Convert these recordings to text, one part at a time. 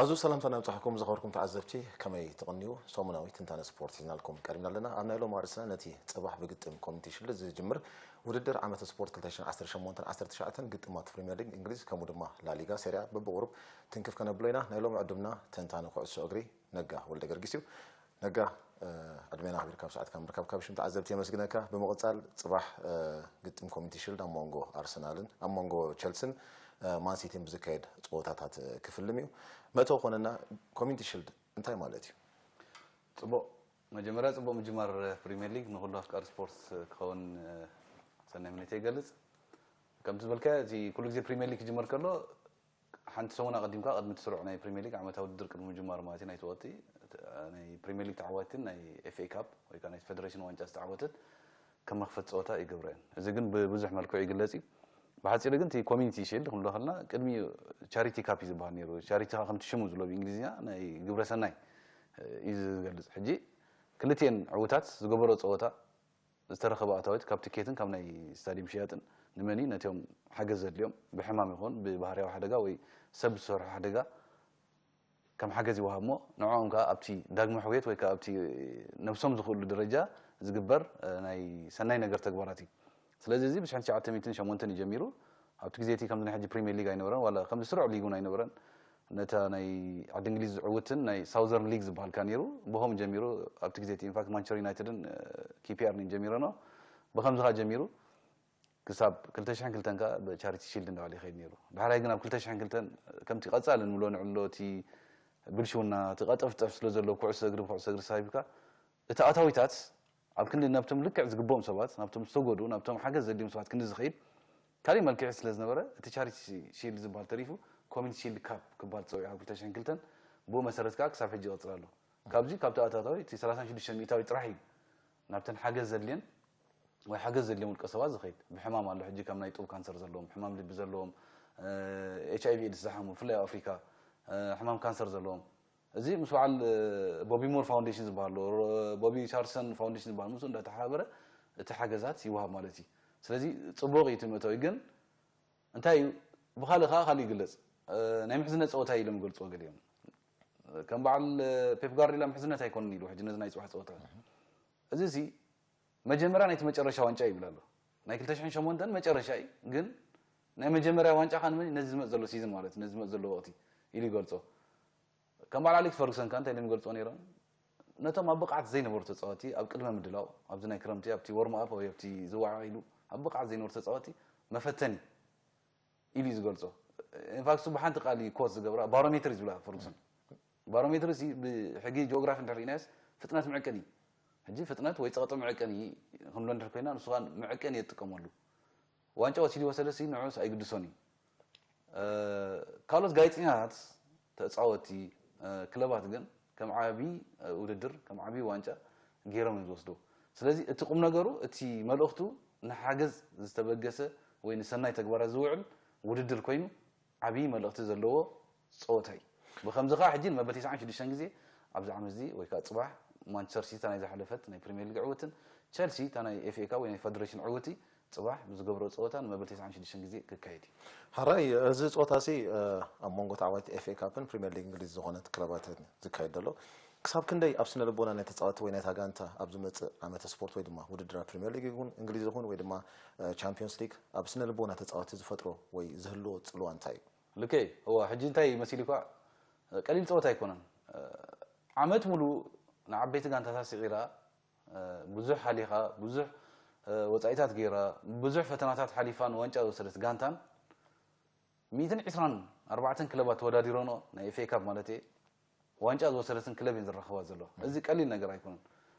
ኣዝዩ ሰላምታ ናብጻሕኩም ዝኸበርኩም ተዓዘብቲ፣ ከመይ ትቕንዩ? ሰሙናዊ ትንታነ ስፖርት ሒዝናልኩም ቀሪብና ኣለና። ኣብ ናይ ሎሚ ኣርእስትና ነቲ ጽባሕ ብግጥም ኮሚኒቲ ሽልድ ዝጅምር ውድድር ዓመተ ስፖርት ክልተ ሽሕን ዓሰርተ ሸሞንተን ዓሰርተ ትሽዓተን ግጥማት ፕሪምየር ሊግ እንግሊዝ ከምኡ ድማ ላሊጋ ሴሪያ በብቑሩብ ትንክፍ ከነብሎ ኢና። ናይ ሎሚ ዕዱምና ተንታኒ ኩዕሶ እግሪ ነጋ ወልደ ገርጊስ እዩ። ነጋ፣ ዕድሜና ኣኽቢርካ ኣብ ሰዓትካ ምርካብካ ብሽም ተዓዘብቲ የመስግነካ። ብምቕጻል ጽባሕ ግጥም ኮሚኒቲ ሽልድ ኣብ መንጎ ኣርሰናልን ኣብ መንጎ ቸልስን ማንሲቲን ብዝካየድ ጸወታታት ክፍልም እዩ። መእተዊ ኮነና፣ ኮሚኒቲ ሽልድ እንታይ ማለት እዩ? ጽቡቕ። መጀመርያ ጽቡቕ ምጅማር ፕሪምየር ሊግ ንኹሉ ኣፍቃሪ ስፖርት ክኸውን ሰናይ ምንዮተይ ይገልጽ። ከምቲ ዝበልካዮ እቲ ኩሉ ግዜ ፕሪምየር ሊግ ክጅመር ከሎ ሓንቲ ሰሙን ኣቐዲምካ ቅድሚ እቲ ስሩዕ ናይ ፕሪምየር ሊግ ዓመታዊ ውድድር ቅድሚ ምጅማሩ ማለት እዩ ናይቲ ወቕቲ ናይ ፕሪምየር ሊግ ተዓዋቲን ናይ ኤፍኤ ካፕ ወይ ከዓ ናይ ፌደሬሽን ዋንጫ ዝተዓወተን ከም መኽፈቲ ፀወታ ይገብሮ እየን። እዚ ግን ብብዙሕ መልክዑ ይግለፅ እዩ። ብሓፂሩ ግን እቲ ኮሚኒቲ ሺልድ ክንብሎ ከለና ቅድሚ ቻሪቲ ካፕ እዩ ዝበሃል ነይሩ። ቻሪቲ ከዓ ከምቲ ሽሙ ዝብሎ ብእንግሊዝኛ ናይ ግብረ ሰናይ እዩ ዝገልፅ። ሕጂ ክልቲኤን ዕውታት ዝገበሮ ፀወታ ዝተረኸበ ኣታዊት ካብ ትኬትን ካብ ናይ ስታዲየም ሽያጥን ንመን እዩ ነቲኦም ሓገዝ ዘድልዮም ብሕማም ይኹን ብባህርያዊ ሓደጋ ወይ ሰብ ዝሰርሖ ሓደጋ ከም ሓገዝ ይወሃብ እሞ ንዕኦም ከዓ ኣብቲ ዳግመ ሕውየት ወይ ከዓ ኣብቲ ነብሶም ዝኽእሉ ደረጃ ዝግበር ናይ ሰናይ ነገር ተግባራት እዩ። ስለዚ እዚ ብሽሕን ትሽዓተ ሚእትን ሸሞንተን እዩ ጀሚሩ። ኣብቲ ግዜ እቲ ከምዚ ናይ ሕጂ ፕሪምየር ሊግ ኣይነበረን ዋላ ከምዚ ስሩዕ ሊግ እውን ኣይነበረን። ነታ ናይ ዓዲ እንግሊዝ ዝዕውትን ናይ ሳውዘርን ሊግ ዝበሃል ከኣ ነይሩ። ብኸምኡ ጀሚሩ ኣብቲ ግዜ እቲ ኢንፋክት ማንቸስተር ዩናይትድን ኪፒኣርን እየን ጀሚረንኦ። ብኸምዚ ከኣ ጀሚሩ ክሳብ ክልተ ሽሕን ክልተን ከኣ ብቻሪቲ ሺልድ እንዳበለ ይኸይድ ነይሩ። ዳሕራይ ግን ኣብ ክልተ ሽሕን ክልተን ከምቲ ቀጻሊ እንብሎ ንዕሎ እቲ ብልሽውና እቲ ቀጠፍጠፍ ስለ ዘሎ ኩዕሶ እግሪ ብኩዕሶ እግሪ ተሳሂብካ እቲ ኣታዊታት ኣብ ክንዲ ናብቶም ልክዕ ዝግብኦም ሰባት ናብቶም ዝተጎድኡ ናብቶም ሓገዝ ዘድልዮም ሰባት ክንዲ ዝኸይድ ካሊእ መልክዕ ስለ ዝነበረ እቲ ቻሪቲ ሺልድ ዝበሃል ተሪፉ ኮሚኒቲ ሺልድ ካፕ ክበሃል ተፀዊዑ ኣብ ክልተ ሽሕን ክልተን ብኡ መሰረት ከዓ ክሳብ ሕጂ ይቐፅል ኣሎ። ካብዚ ካብቲ ኣታታዊ እቲ ሰላሳን ሽዱሽተን ሚእታዊ ጥራሕ እዩ ናብተን ሓገዝ ዘድልየን ወይ ሓገዝ ዘድልዮም ውልቀ ሰባት ዝኸይድ። ብሕማም ኣሎ ሕጂ ከም ናይ ጡብ ካንሰር ዘለዎም ሕማም ልቢ ዘለዎም ኤች ኣይቪ ኤድስ ዝሓሙ ብፍላይ ኣብ ኣፍሪካ ሕማም ካንሰር ዘለዎም እዚ ምስ በዓል ቦቢ ሞር ፋውንዴሽን ዝበሃል ኣሎ ቦቢ ቻርሰን ፋውንዴሽን ዝበሃል ምስኡ እንዳተሓባበረ እቲ ሓገዛት ይወሃብ ማለት እዩ። ስለዚ ፅቡቕ እዩ እቲ መእተዊ ግን እንታይ እዩ ብካልእ ከዓ ካልእ ይግለፅ ናይ ምሕዝነት ፀወታ ኢሎም ይገልፅዎ ገሊኦም ከም በዓል ፔፕ ጋርዲላ ምሕዝነት ኣይኮንን ኢሉ ሕጂ ነዚ ናይ ፅባሕ ፀወታ እዚ ሲ መጀመርያ ናይቲ መጨረሻ ዋንጫ ይብል ኣሎ ናይ ክልተ ሽሕን ሸሞንተን መጨረሻ እዩ ግን ናይ መጀመርያ ዋንጫ ከዓ ንመን ነዚ ዝመፅ ዘሎ ሲዝን ማለት ነዚ ዝመፅ ዘሎ ወቅቲ ኢሉ ይገልፆ ከም በዓል ኣሌክስ ፈርጉሰን ከ እንታይ ኢሎም ይገልፅዎ ነይሮም ነቶም ኣብ ብቕዓት ዘይነበሩ ተፃወቲ ኣብ ቅድመ ምድላው ኣብዚ ናይ ክረምቲ ኣብቲ ወርም ኣፕ ወይ ኣብቲ ዝወዓዒሉ ኣብ ብቕዓት ዘይነበሩ ተፃወቲ መፈተኒ ኢሉ እዩ ዝገልፆ ኢንፋክት ብሓንቲ ቃል ኮት ዝገብራ ባሮሜትር ዝብላ ፈርጉሰን ባሮሜትር ሲ ብሕጊ ጂኦግራፊ እንድሕር ኢናዮስ ፍጥነት ምዕቅን እዩ ሕጂ ፍጥነት ወይ ፀቕጢ ምዕቅን እዩ ክንብሎ እንድሕር ኮይና ንሱ ከዓ ምዕቅን እየ ዝጥቀመሉ ዋንጫ ወሲዱ ወሰደ ሲ ንዑስ ኣይግድሶን እዩ ካልኦት ጋዜጠኛታት ተፃወቲ ክለባት ግን ከም ዓብዪ ውድድር ከም ዓብዪ ዋንጫ ገይሮም እዮም ዝወስድዎ ስለዚ እቲ ቁም ነገሩ እቲ መልእኽቱ ንሓገዝ ዝተበገሰ ወይ ንሰናይ ተግባራት ዝውዕል ውድድር ኮይኑ ዓብዪ መልእኽቲ ዘለዎ ፀወታ እዩ ብከምዚ ከዓ ሕጂ ንመበል ተስዓን ሽዱሽተን ግዜ ኣብዚ ዓመት እዚ ወይ ከዓ ፅባሕ ማንቸስተር ሲቲ ናይ ዝሓለፈት ናይ ፕሪሚየር ሊግ ዕውትን ቸልሲ እታ ናይ ኤፍኤ ካፕ ወይ ናይ ፈደሬሽን ዕውቲ ፅባሕ ብዝገብሮ ፀወታ ንመበል ተስዓን ሽዱሽተን ግዜ ክካየድ እዩ። ሓራይ እዚ ፀወታ ሲ ኣብ መንጎ ተዓዋቲ ኤፍኤ ካፕን ፕሪሚየር ሊግ እንግሊዝ ዝኾነት ክለባትን ዝካየድ ዘሎ ክሳብ ክንደይ ኣብ ስነ ልቦና ናይ ተፃወቲ ወይ ናይታ ጋንታ ኣብ ዝመፅእ ዓመተ ስፖርት ወይ ድማ ውድድራት ፕሪሚየር ሊግ ይኹን እንግሊዝ ይኹን ወይ ድማ ቻምፒዮንስ ሊግ ኣብ ስነ ልቦና ተፃወቲ ዝፈጥሮ ወይ ዝህልዎ ፅልዋ እንታይ እዩ? ልከይ እዋ ሕጂ እንታይ መሲሉ እኳ ቀሊል ፀወታ ኣይኮነን ዓመት ሙሉ ንዓበይቲ ጋንታታት ስዒራ ብዙሕ ሓሊኻ ብዙሕ ወፃኢታት ገይራ ብዙሕ ፈተናታት ሓሊፋ ንዋንጫ ዝወሰደት ጋንታን ሚእትን ዕስራን ኣርባዕተን ክለባት ተወዳዲሮኖ ናይ ኤፍኤ ካፕ ማለት እየ ዋንጫ ዝወሰደትን ክለብ እየን ዝራኸባ ዘሎ እዚ ቀሊል ነገር ኣይኮነን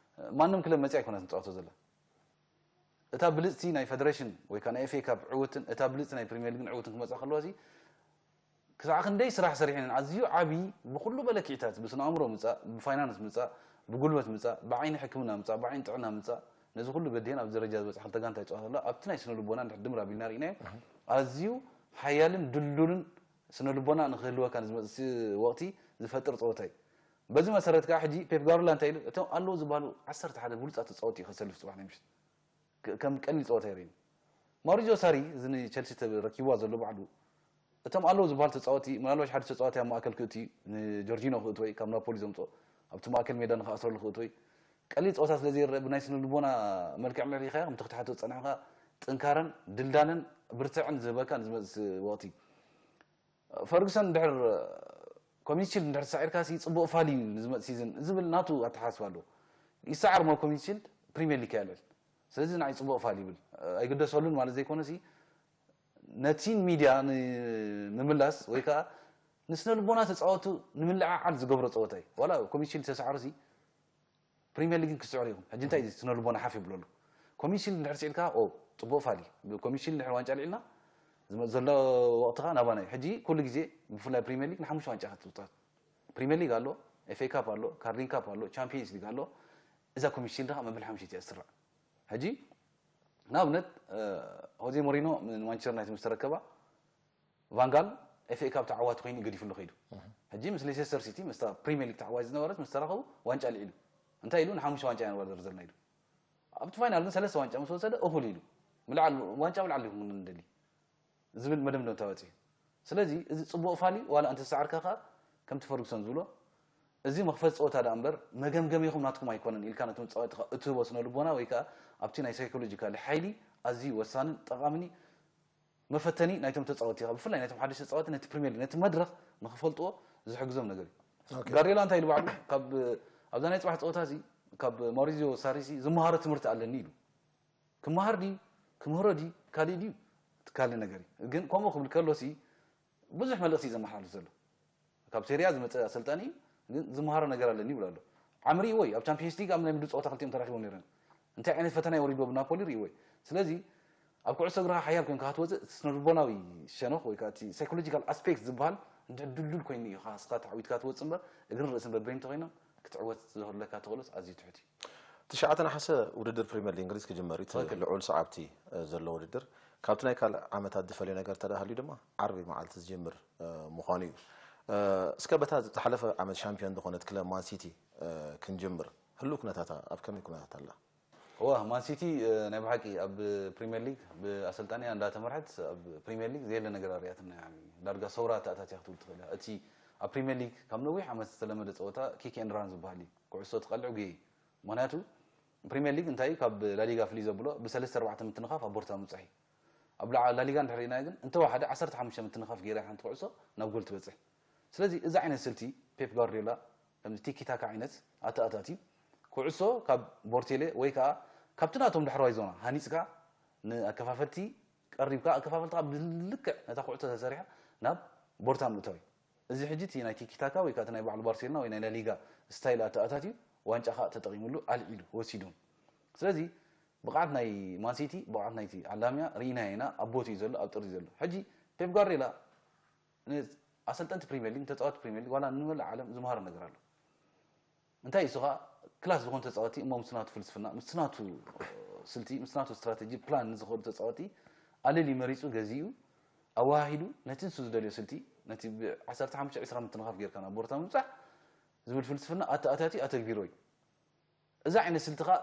ማንም ክለብ መፅያ ኣይኮነትን ትፃወቶ ዘላ እታ ብልፅቲ ናይ ፈደሬሽን ወይ ከዓ ናይ ኤፍኤ ካፕ ዕውትን እታ ብልፅቲ ናይ ፕሪሚየር ሊግን ዕውትን ክመፃ ከለዋ እዚ ክሳዕ ክንደይ ስራሕ ሰሪሐን ኣዝዩ ዓቢ ብኩሉ መለክዒታት ብስነ ኣእምሮ ምፃእ ብፋይናንስ ምፃእ ብጉልበት ምፃእ ብዓይኒ ሕክምና ምፃእ ብዓይኒ ጥዕና ምፃእ ነዚ ኩሉ በዲሀን ኣብዚ ደረጃ ዝበፅሓ ክልተ ጋንታ ይፃወታ ኣለዋ ኣብቲ ናይ ስነ ልቦና እንድሕር ድምር ኣቢልና ርኢናዮ ኣዝዩ ሓያልን ድልዱልን ስነ ልቦና ንክህልወካ ንዝመፅእ ወቅቲ ዝፈጥር ፀወታ እዩ በዚ መሰረት ከዓ ሕጂ ፔፕ ጋርዲዮላ እንታይ ኢሉ እቶም ኣለዉ ዝበሃሉ ዓሰርተ ሓደ ብሉፃት ተፃወቲ እዩ ከሰልፍ ፅባሕ ናይ ምሽት ከም ቀሊል ፀወታ ይርእዩ ማውሪዚዮ ሳሪ እዚ ንቸልሲ ረኪብዋ ዘሎ ባዕሉ እቶም ኣለዉ ዝበሃል ተጻወቲ፣ ምናልባሽ ሓደ ተጻወቲ ኣብ ማእከል ክእቲ፣ ንጆርጂኖ ክእትወይ፣ ካብ ናፖሊ ዘምጽኦ፣ ኣብቲ ማእከል ሜዳ ንኽኣስረሉ ክእትወይ፣ ቀሊል ጸወታ ስለ ዘይረአ፣ ብናይ ስነ ልቦና መልክዕ ምርኢኻዮ፣ ከምቲ ክትሓቶ ዝጸናሕካ፣ ጥንካረን፣ ድልዳለን፣ ብርትዕን ዝህበካ ንዝመጽእ ወቕቲ። ፈርጉሰን ድሕር ኮሚኒቲ ሽልድ እንድሕር ተሳዒርካ ሲ ጽቡቕ ፋል እዩ ንዝመጽእ ሲዝን ዝብል ናቱ ኣተሓሳስባ ኣለዎ። ይሰዓር እሞ ኮሚኒቲ ሽልድ ፕሪምየር ሊግ ከየልዕል። ስለዚ ንዓይ ጽቡቕ ፋል ይብል። ኣይግደሰሉን ማለት ዘይኮነ ሲ ነቲ ሚድያ ንምምላስ ወይ ከዓ ንስነ ልቦና ተጻወቱ ንምልዕዓል ዝገብሮ ጸወታ እዩ። ዋላ ኮሚኒቲ ሽልድ ተሳዕሩ ሲ ፕሪምየር ሊግን ክስዕሩ ኢኹም። ሕጂ እንታይ እዩ ስነ ልቦና ሓፍ ይብሎ ኣሎ። ኮሚኒቲ ሽልድ እንድሕር ስዒድካ ኦ ጽቡቕ ፋል እዩ። ብኮሚኒቲ ሽልድ እንድሕር ዋንጫ ልዒልና ዝመ- ዘሎ ወቕትኻ ናባና እዩ። ሕጂ ኩሉ ግዜ ብፍላይ ፕሪምየር ሊግ ንሓሙሽተ ዋንጫ ክትውጣት። ፕሪምየር ሊግ ኣሎ፣ ኤፍ ኤ ካፕ ኣሎ፣ ካርሊን ካፕ ኣሎ፣ ቻምፒየንስ ሊግ ኣሎ። እዛ ኮሚኒቲ ሽልድ ከዓ መበል ሓሙሽተ እያ ዝስራዕ። ሕጂ ንኣብነት እ፣ ሆዜ ሞሪኖ ንማንቸስተር ዩናይትድ ምስ ተረከባ ቫንጋል ኤፍ ኤ ካፕ ተዓዋቲ ኮይኑ ገዲፉሉ ከይዱ። ሕጂ ምስ ሌሴስተር ሲቲ ምስታ ፕሪምየር ሊግ ተዓዋቲ ዝነበረት ምስ ተራኸቡ ዋንጫ ልዒሉ። እንታይ ኢሉ ንሓሙሽተ ዋንጫ ኢና ንወዳደር ዘለና ኢሉ። ኣብቲ ፋይናል ግን ሰለስተ ዋንጫ ምስ ወሰደ እኹል ኢሉ ምልዓል ዋንጫ ምልዓል ኢኹም ንደሊ ዝብል መደምደምታ በፂሑ። ስለዚ እዚ ፅቡቕ ፋሊ ዋላ እንተሰዓርካ ከዓ ከምቲ ፈርጉሰን ዝብሎ እዚ መኽፈቲ ፀወታ ደኣ እምበር መገምገሚኹም ናትኩም ኣይኮነን ኢልካ ነቶም ተፃወቲ እትህቦ ስነ ልቦና ወይ ከዓ ኣብቲ ናይ ሳይኮሎጂካል ሓይሊ ኣዝዩ ወሳንን ጠቓምን መፈተኒ ናይቶም ተጻወቲ ኢኻ፣ ብፍላይ ናይቶም ሓደሽቲ ተጻወቲ ነቲ ፕሪምየር ሊግ ነቲ መድረኽ ንኽፈልጥዎ ዝሕግዞም ነገር እዩ። ኦኬ። ጋርዲዮላ እንታይ ኢሉ ባዕሉ ካብ ኣብዛ ናይ ጽባሕ ጸወታ እዚ ካብ ማውሪዚዮ ሳሪ ሲ ዝመሃሮ ትምህርቲ ኣለኒ ኢሉ። ክመሃር ድዩ ክምህሮ ድዩ ካልእ ድዩ እቲ ካልእ ነገር እዩ። ግን ከምኡ ክብል ከሎ ሲ ብዙሕ መልእኽቲ እዩ ዘመሓላልፍ ዘሎ። ካብ ሴርያ ዝመጸ ኣሰልጣኒ እዩ፣ ግን ዝመሃሮ ነገር ኣለኒ ይብል ኣሎ። ዓሚ ሪእዎ እዩ። ኣብ ቻምፒየንስ ሊግ ኣብ ናይ ምድብ ጸወታ ክልቲኦም ተራኺቦም ነይሮም። እንታይ ዓይነት ፈተና የውሪድዎ ብናፖሊ ሪእዎ እዩ። ስለዚ ኣብ ኩዕሶ እግርኻ ሓያል ኮይንካ ክትወጽእ እቲ ስነልቦናዊ ሸነኽ ወይ ከዓ እቲ ሳይኮሎጂካል ኣስፔክት ዝበሃል እንድሕር ድልዱል ኮይኑ እዩ ንስኻ ተዓዊትካ ትወጽእ እምበር እግርን ርእስን በበይኑ ተኾይኖም ክትዕወት ዘለካ ተኽእሎስ ኣዝዩ ትሑት እዩ። ትሽዓተ ነሓሰ ውድድር ፕሪምየር ሊግ እንግሊዝ ክጅመር እዩ። እቲ ትኽክል። ልዑል ሰዓብቲ፣ እ፣ ዘሎ ውድድር ካብቲ ናይ ካልእ ዓመታት ዝፈልዮ ነገር ተደኣ ሃልዩ ድማ ዓርቢ መዓልቲ ዝጅምር፣ እ፣ ምዃኑ እዩ። እ፣ እስከ በታ ዝሓለፈ ዓመት ሻምፒዮን ዝኾነት ክለብ ማን ሲቲ፣ እ፣ ክንጅምር። ህሉው ኩነታታ ኣብ ከመይ ኩነታት ኣላ? እዋ፣ ማን ሲቲ፣ እ፣ ናይ ብሓቂ ኣብ ፕሪምየር ሊግ ብኣሰልጣኒያ እንዳተመርሐት ኣብ ፕሪምየር ሊግ ዘየለ ነገር ኣርእያትና እያ። ዳርጋ ሰውራ ኣተኣታትያ ክትብል ትኽእል እያ። እቲ ኣብ ፕሪምየር ሊግ ካብ ነዊሕ ዓመት ዝተለመደ ጸወታ ኪክ ኤንድ ራን ዝበሃል እዩ። ኩዕሶ ትቐልዕ ጉየ እዩ። ምኽንያቱ ፕሪምየር ሊግ እንታይ እዩ ካብ ላሊጋ ፍልይ ዘብሎ ብሰለስተ ኣርባዕተ ምትንኻፍ ኣብ ቦርታ ምብጻሕ እዩ። ኣብ ላ- ላሊጋ እንድሕር ርኢናዮ ግን እንተወሓደ ዓሰርተ ሓሙሽተ ምትንኻፍ ገይራ ሓንቲ ኩዕሶ ናብ ጎል ትበጽሕ። ስለዚ እዚ ዓይነት ስልቲ ፔፕ ጋርዲዮላ ከምዚ ቲኪ ታካ ዓይነት ኣተኣታትዩ ኩዕሶ ካብ ቦርቴሌ ወይ ከዓ ካብቲ ናቶም ዳሕረዋይ ዞና ሃኒጽካ ንኣከፋፈልቲ ቀሪብካ ኣከፋፈልትኻ ብልክዕ ነታ ኩዕሶ ተሰሪሓ ናብ ቦርታ ምእታው እዩ። እዚ ሕጂ እቲ ናይ ቲኪ ታካ ወይ ከዓ እቲ ናይ ባዕሉ ባርሴሎና ወይ ናይ ላሊጋ ስታይል ኣተኣታትዩ ዋንጫ ከዓ ተጠቒምሉ ኣልዒሉ ወሲዱ። ስለዚ ብቕዓት ናይ ማንሲቲ ብቕዓት ናይቲ ዓላምያ ርኢናዮ ኢና። ኣብ ቦትኡ እዩ ዘሎ፣ ኣብ ጥርዚ እዩ ዘሎ። ሕጂ ፔፕ ጋርዲዮላ ንኣሰልጠንቲ ፕሪምየር ሊግ ንተፃወቲ ፕሪምየር ሊግ ዋላ ንመላእ ዓለም ዝመሃሮ ነገር ኣሎ። እንታይ እሱ ከዓ ክላስ ዝኾኑ ተፃወቲ እሞ ምስ ናቱ ፍልስፍና ምስ ናቱ ስልቲ ምስ ናቱ ስትራተጂ ፕላን ንዝኸዱ ተፃወቲ ኣለልዩ መሪፁ ገዚኡ ኣወሃሂዱ ነቲ ንሱ ዝደልዮ ስልቲ ነቲ ብ ዓሰርተ ሓሙሽተ ዕስራ ምትንኻፍ ጌርካ ናብ ቦርታ ምብፃሕ ዝብል ፍልስፍና ኣተኣታትዩ ኣተግቢሮ እዩ። እዚ ዓይነት ስልቲ ከዓ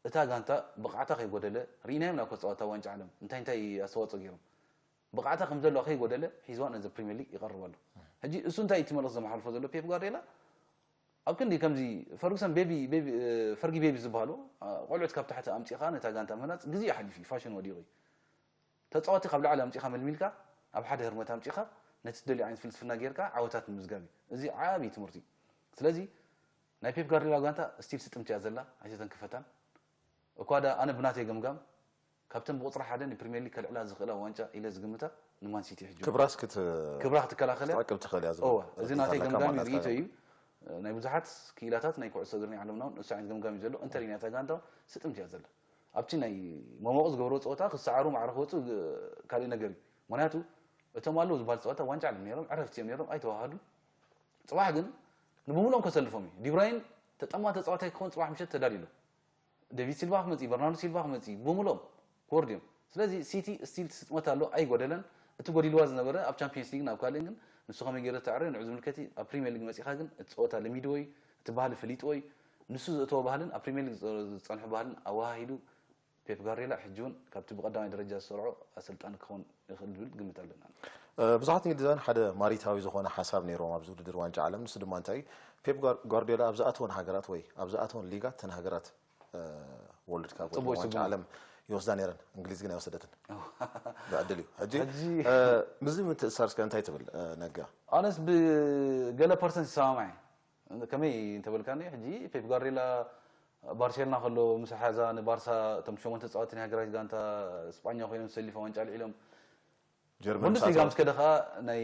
እታ ጋንታ ብቕዓታ ከይጎደለ ርኢናዮም ናብ ከፃወታ ዋንጫ ዓለም እንታይ እንታይ ኣስተዋፅኦ ገይሮም ብቕዓታ ከም ዘለዋ ከይጎደለ ሒዝዋ ነዚ ፕሪምየር ሊግ ይቐርብ ኣሎ። ሕጂ እሱ እንታይ እቲ መልእኽቲ ዘመሓልፎ ዘሎ ፔፕ ጋርዲዮላ ኣብ ክንዲ ከምዚ ፈርጉሰን ቤቢ ቤቢ እ፣ ፈርጊ ቤቢ ዝበሃሉ እ፣ ቆልዑት ካብ ታሕቲ ኣምፂኻ ነታ ጋንታ ምህናፅ ግዜ ሓሊፉ እዩ ፋሽን ወዲቑ እዩ። ተፃወቲ ካብ ላዕሊ ኣምፂኻ መልሚልካ ኣብ ሓደ ህርመት ኣምፂኻ ነቲ ትደልዮ ዓይነት ፍልስፍና ጌርካ ዓወታት ምምዝጋብ እዩ። እዚ ዓብዪ ትምህርቲ እዩ። ስለዚ ናይ ፔፕ ጋርዲዮላ ጋንታ ስቲል ስጥምቲ እያ ዘላ ኣይተተንክፈታን። እኳ ዳ ኣነ ብናተይ ገምጋም ካብተን ብቁፅሪ ሓደ ንፕሪምየር ሊግ ከልዕላ ዝኽእላ ዋንጫ ኢለ ዝግምታ ንማን ሲቲ ሕጂ ክብራስ ክት ክብራ ክትከላኸል እያ። ክትዕቅብ ትኽእል እያ ዝብል እወ፣ እዚ ናተይ ርድኢት ኣለካ ገምጋም ማለት እዩ፣ ርኢቶ እዩ። እዩ። ናይ ብዙሓት ክኢላታት ናይ ኩዕሶ እግሪ ናይ ዓለምና እውን እሱ ዓይነት ገምጋም እዩ ዘሎ። እንተ ርኢና እታ ጋንታ እውን ስጥምቲ እያ ዘላ። ኣብቲ ናይ መሞቕ ዝገብሮ ፀወታ ክሰዓሩ ማዕረ ክወፁ ግ- ካልእ ነገር እዩ። ምክንያቱ እቶም ኣለዉ ዝበሃል ፀወታ ዋንጫ ዓለም ነይሮም፣ ዕረፍቲ እዮም ነይሮም፣ ኣይተዋሃዱን። ፅባሕ ግን ንብምሉኦም ከሰልፎም እዩ። ዲብራይን ተጠማ ተፃዋታይ ክኸውን ፅባሕ ምሸት ተዳልዩ ኣሎ። ዴቪድ ሲልቫ ክመፅእ፣ በርናርዶ ሲልቫ ክመፅእ፣ ብምሎም ክወርድ እዮም። ስለዚ ሲቲ ስቲል ትስጥመት ኣሎ ኣይጎደለን። እቲ ጎዲልዋ ዝነበረ ኣብ ቻምፒየንስ ሊግ ናብ ካልእን ግን ንሱ ከመይ ገይሩ ተዕርዮ ንዑ ዝምልከት እዩ። ኣብ ፕሪምየር ሊግ መፂኻ ግን እቲ ፀወታ ለሚድዎ እዩ። እቲ ባህሊ ፈሊጥዎ እዩ። ንሱ ዘእተዎ ባህልን ኣብ ፕሪምየር ሊግ ዝፀ- ዝፀንሑ ባህልን ኣወሃሂዱ ፔፕ ጋርዲዮላ ሕጂ እውን ካብቲ ብቐዳማይ ደረጃ ዝሰርዖ ኣሰልጣኒ ክኸውን ይኽእል ዝብል ግምት ኣለና። ብዙሓት እንግሊዛውያን ሓደ ማሪታዊ ዝኾነ ሓሳብ ነይሮም ኣብዚ ውድድር ዋንጫ ዓለም። ንሱ ድማ እንታይ እዩ? ፔፕ ጓርዲዮላ ኣብ ዝኣተወን ሃገራት ወይ ኣብ ዝኣተወን ሊጋት ተን ሃገራት ወርልድ ካፕ ወይ ዋንጫ ዓለም ይወስዳ ነይረን፣ እንግሊዝ ግን ኣይወሰደትን። ብዕድል እዩ። ሕጂ ምስዚ ምትእሳር እስከ እንታይ ትብል ነጋ? ኣነስ ብገለ ፐርሰንት ይሰማማዕ። ከመይ እንተበልካኒ ሕጂ ፔፕ ጋርዲዮላ ባርሴሎና ከሎ ምስ ሓዛ ንባርሳ እቶም ሸሞንተ ተጻወትቲ ናይ ሃገራዊት ጋንታ ስጳኛ ኮይኖም ሰሊፎ ዋንጫ ኣልዒሎም። ቡንደስሊጋ ምስ ከደ ከዓ ናይ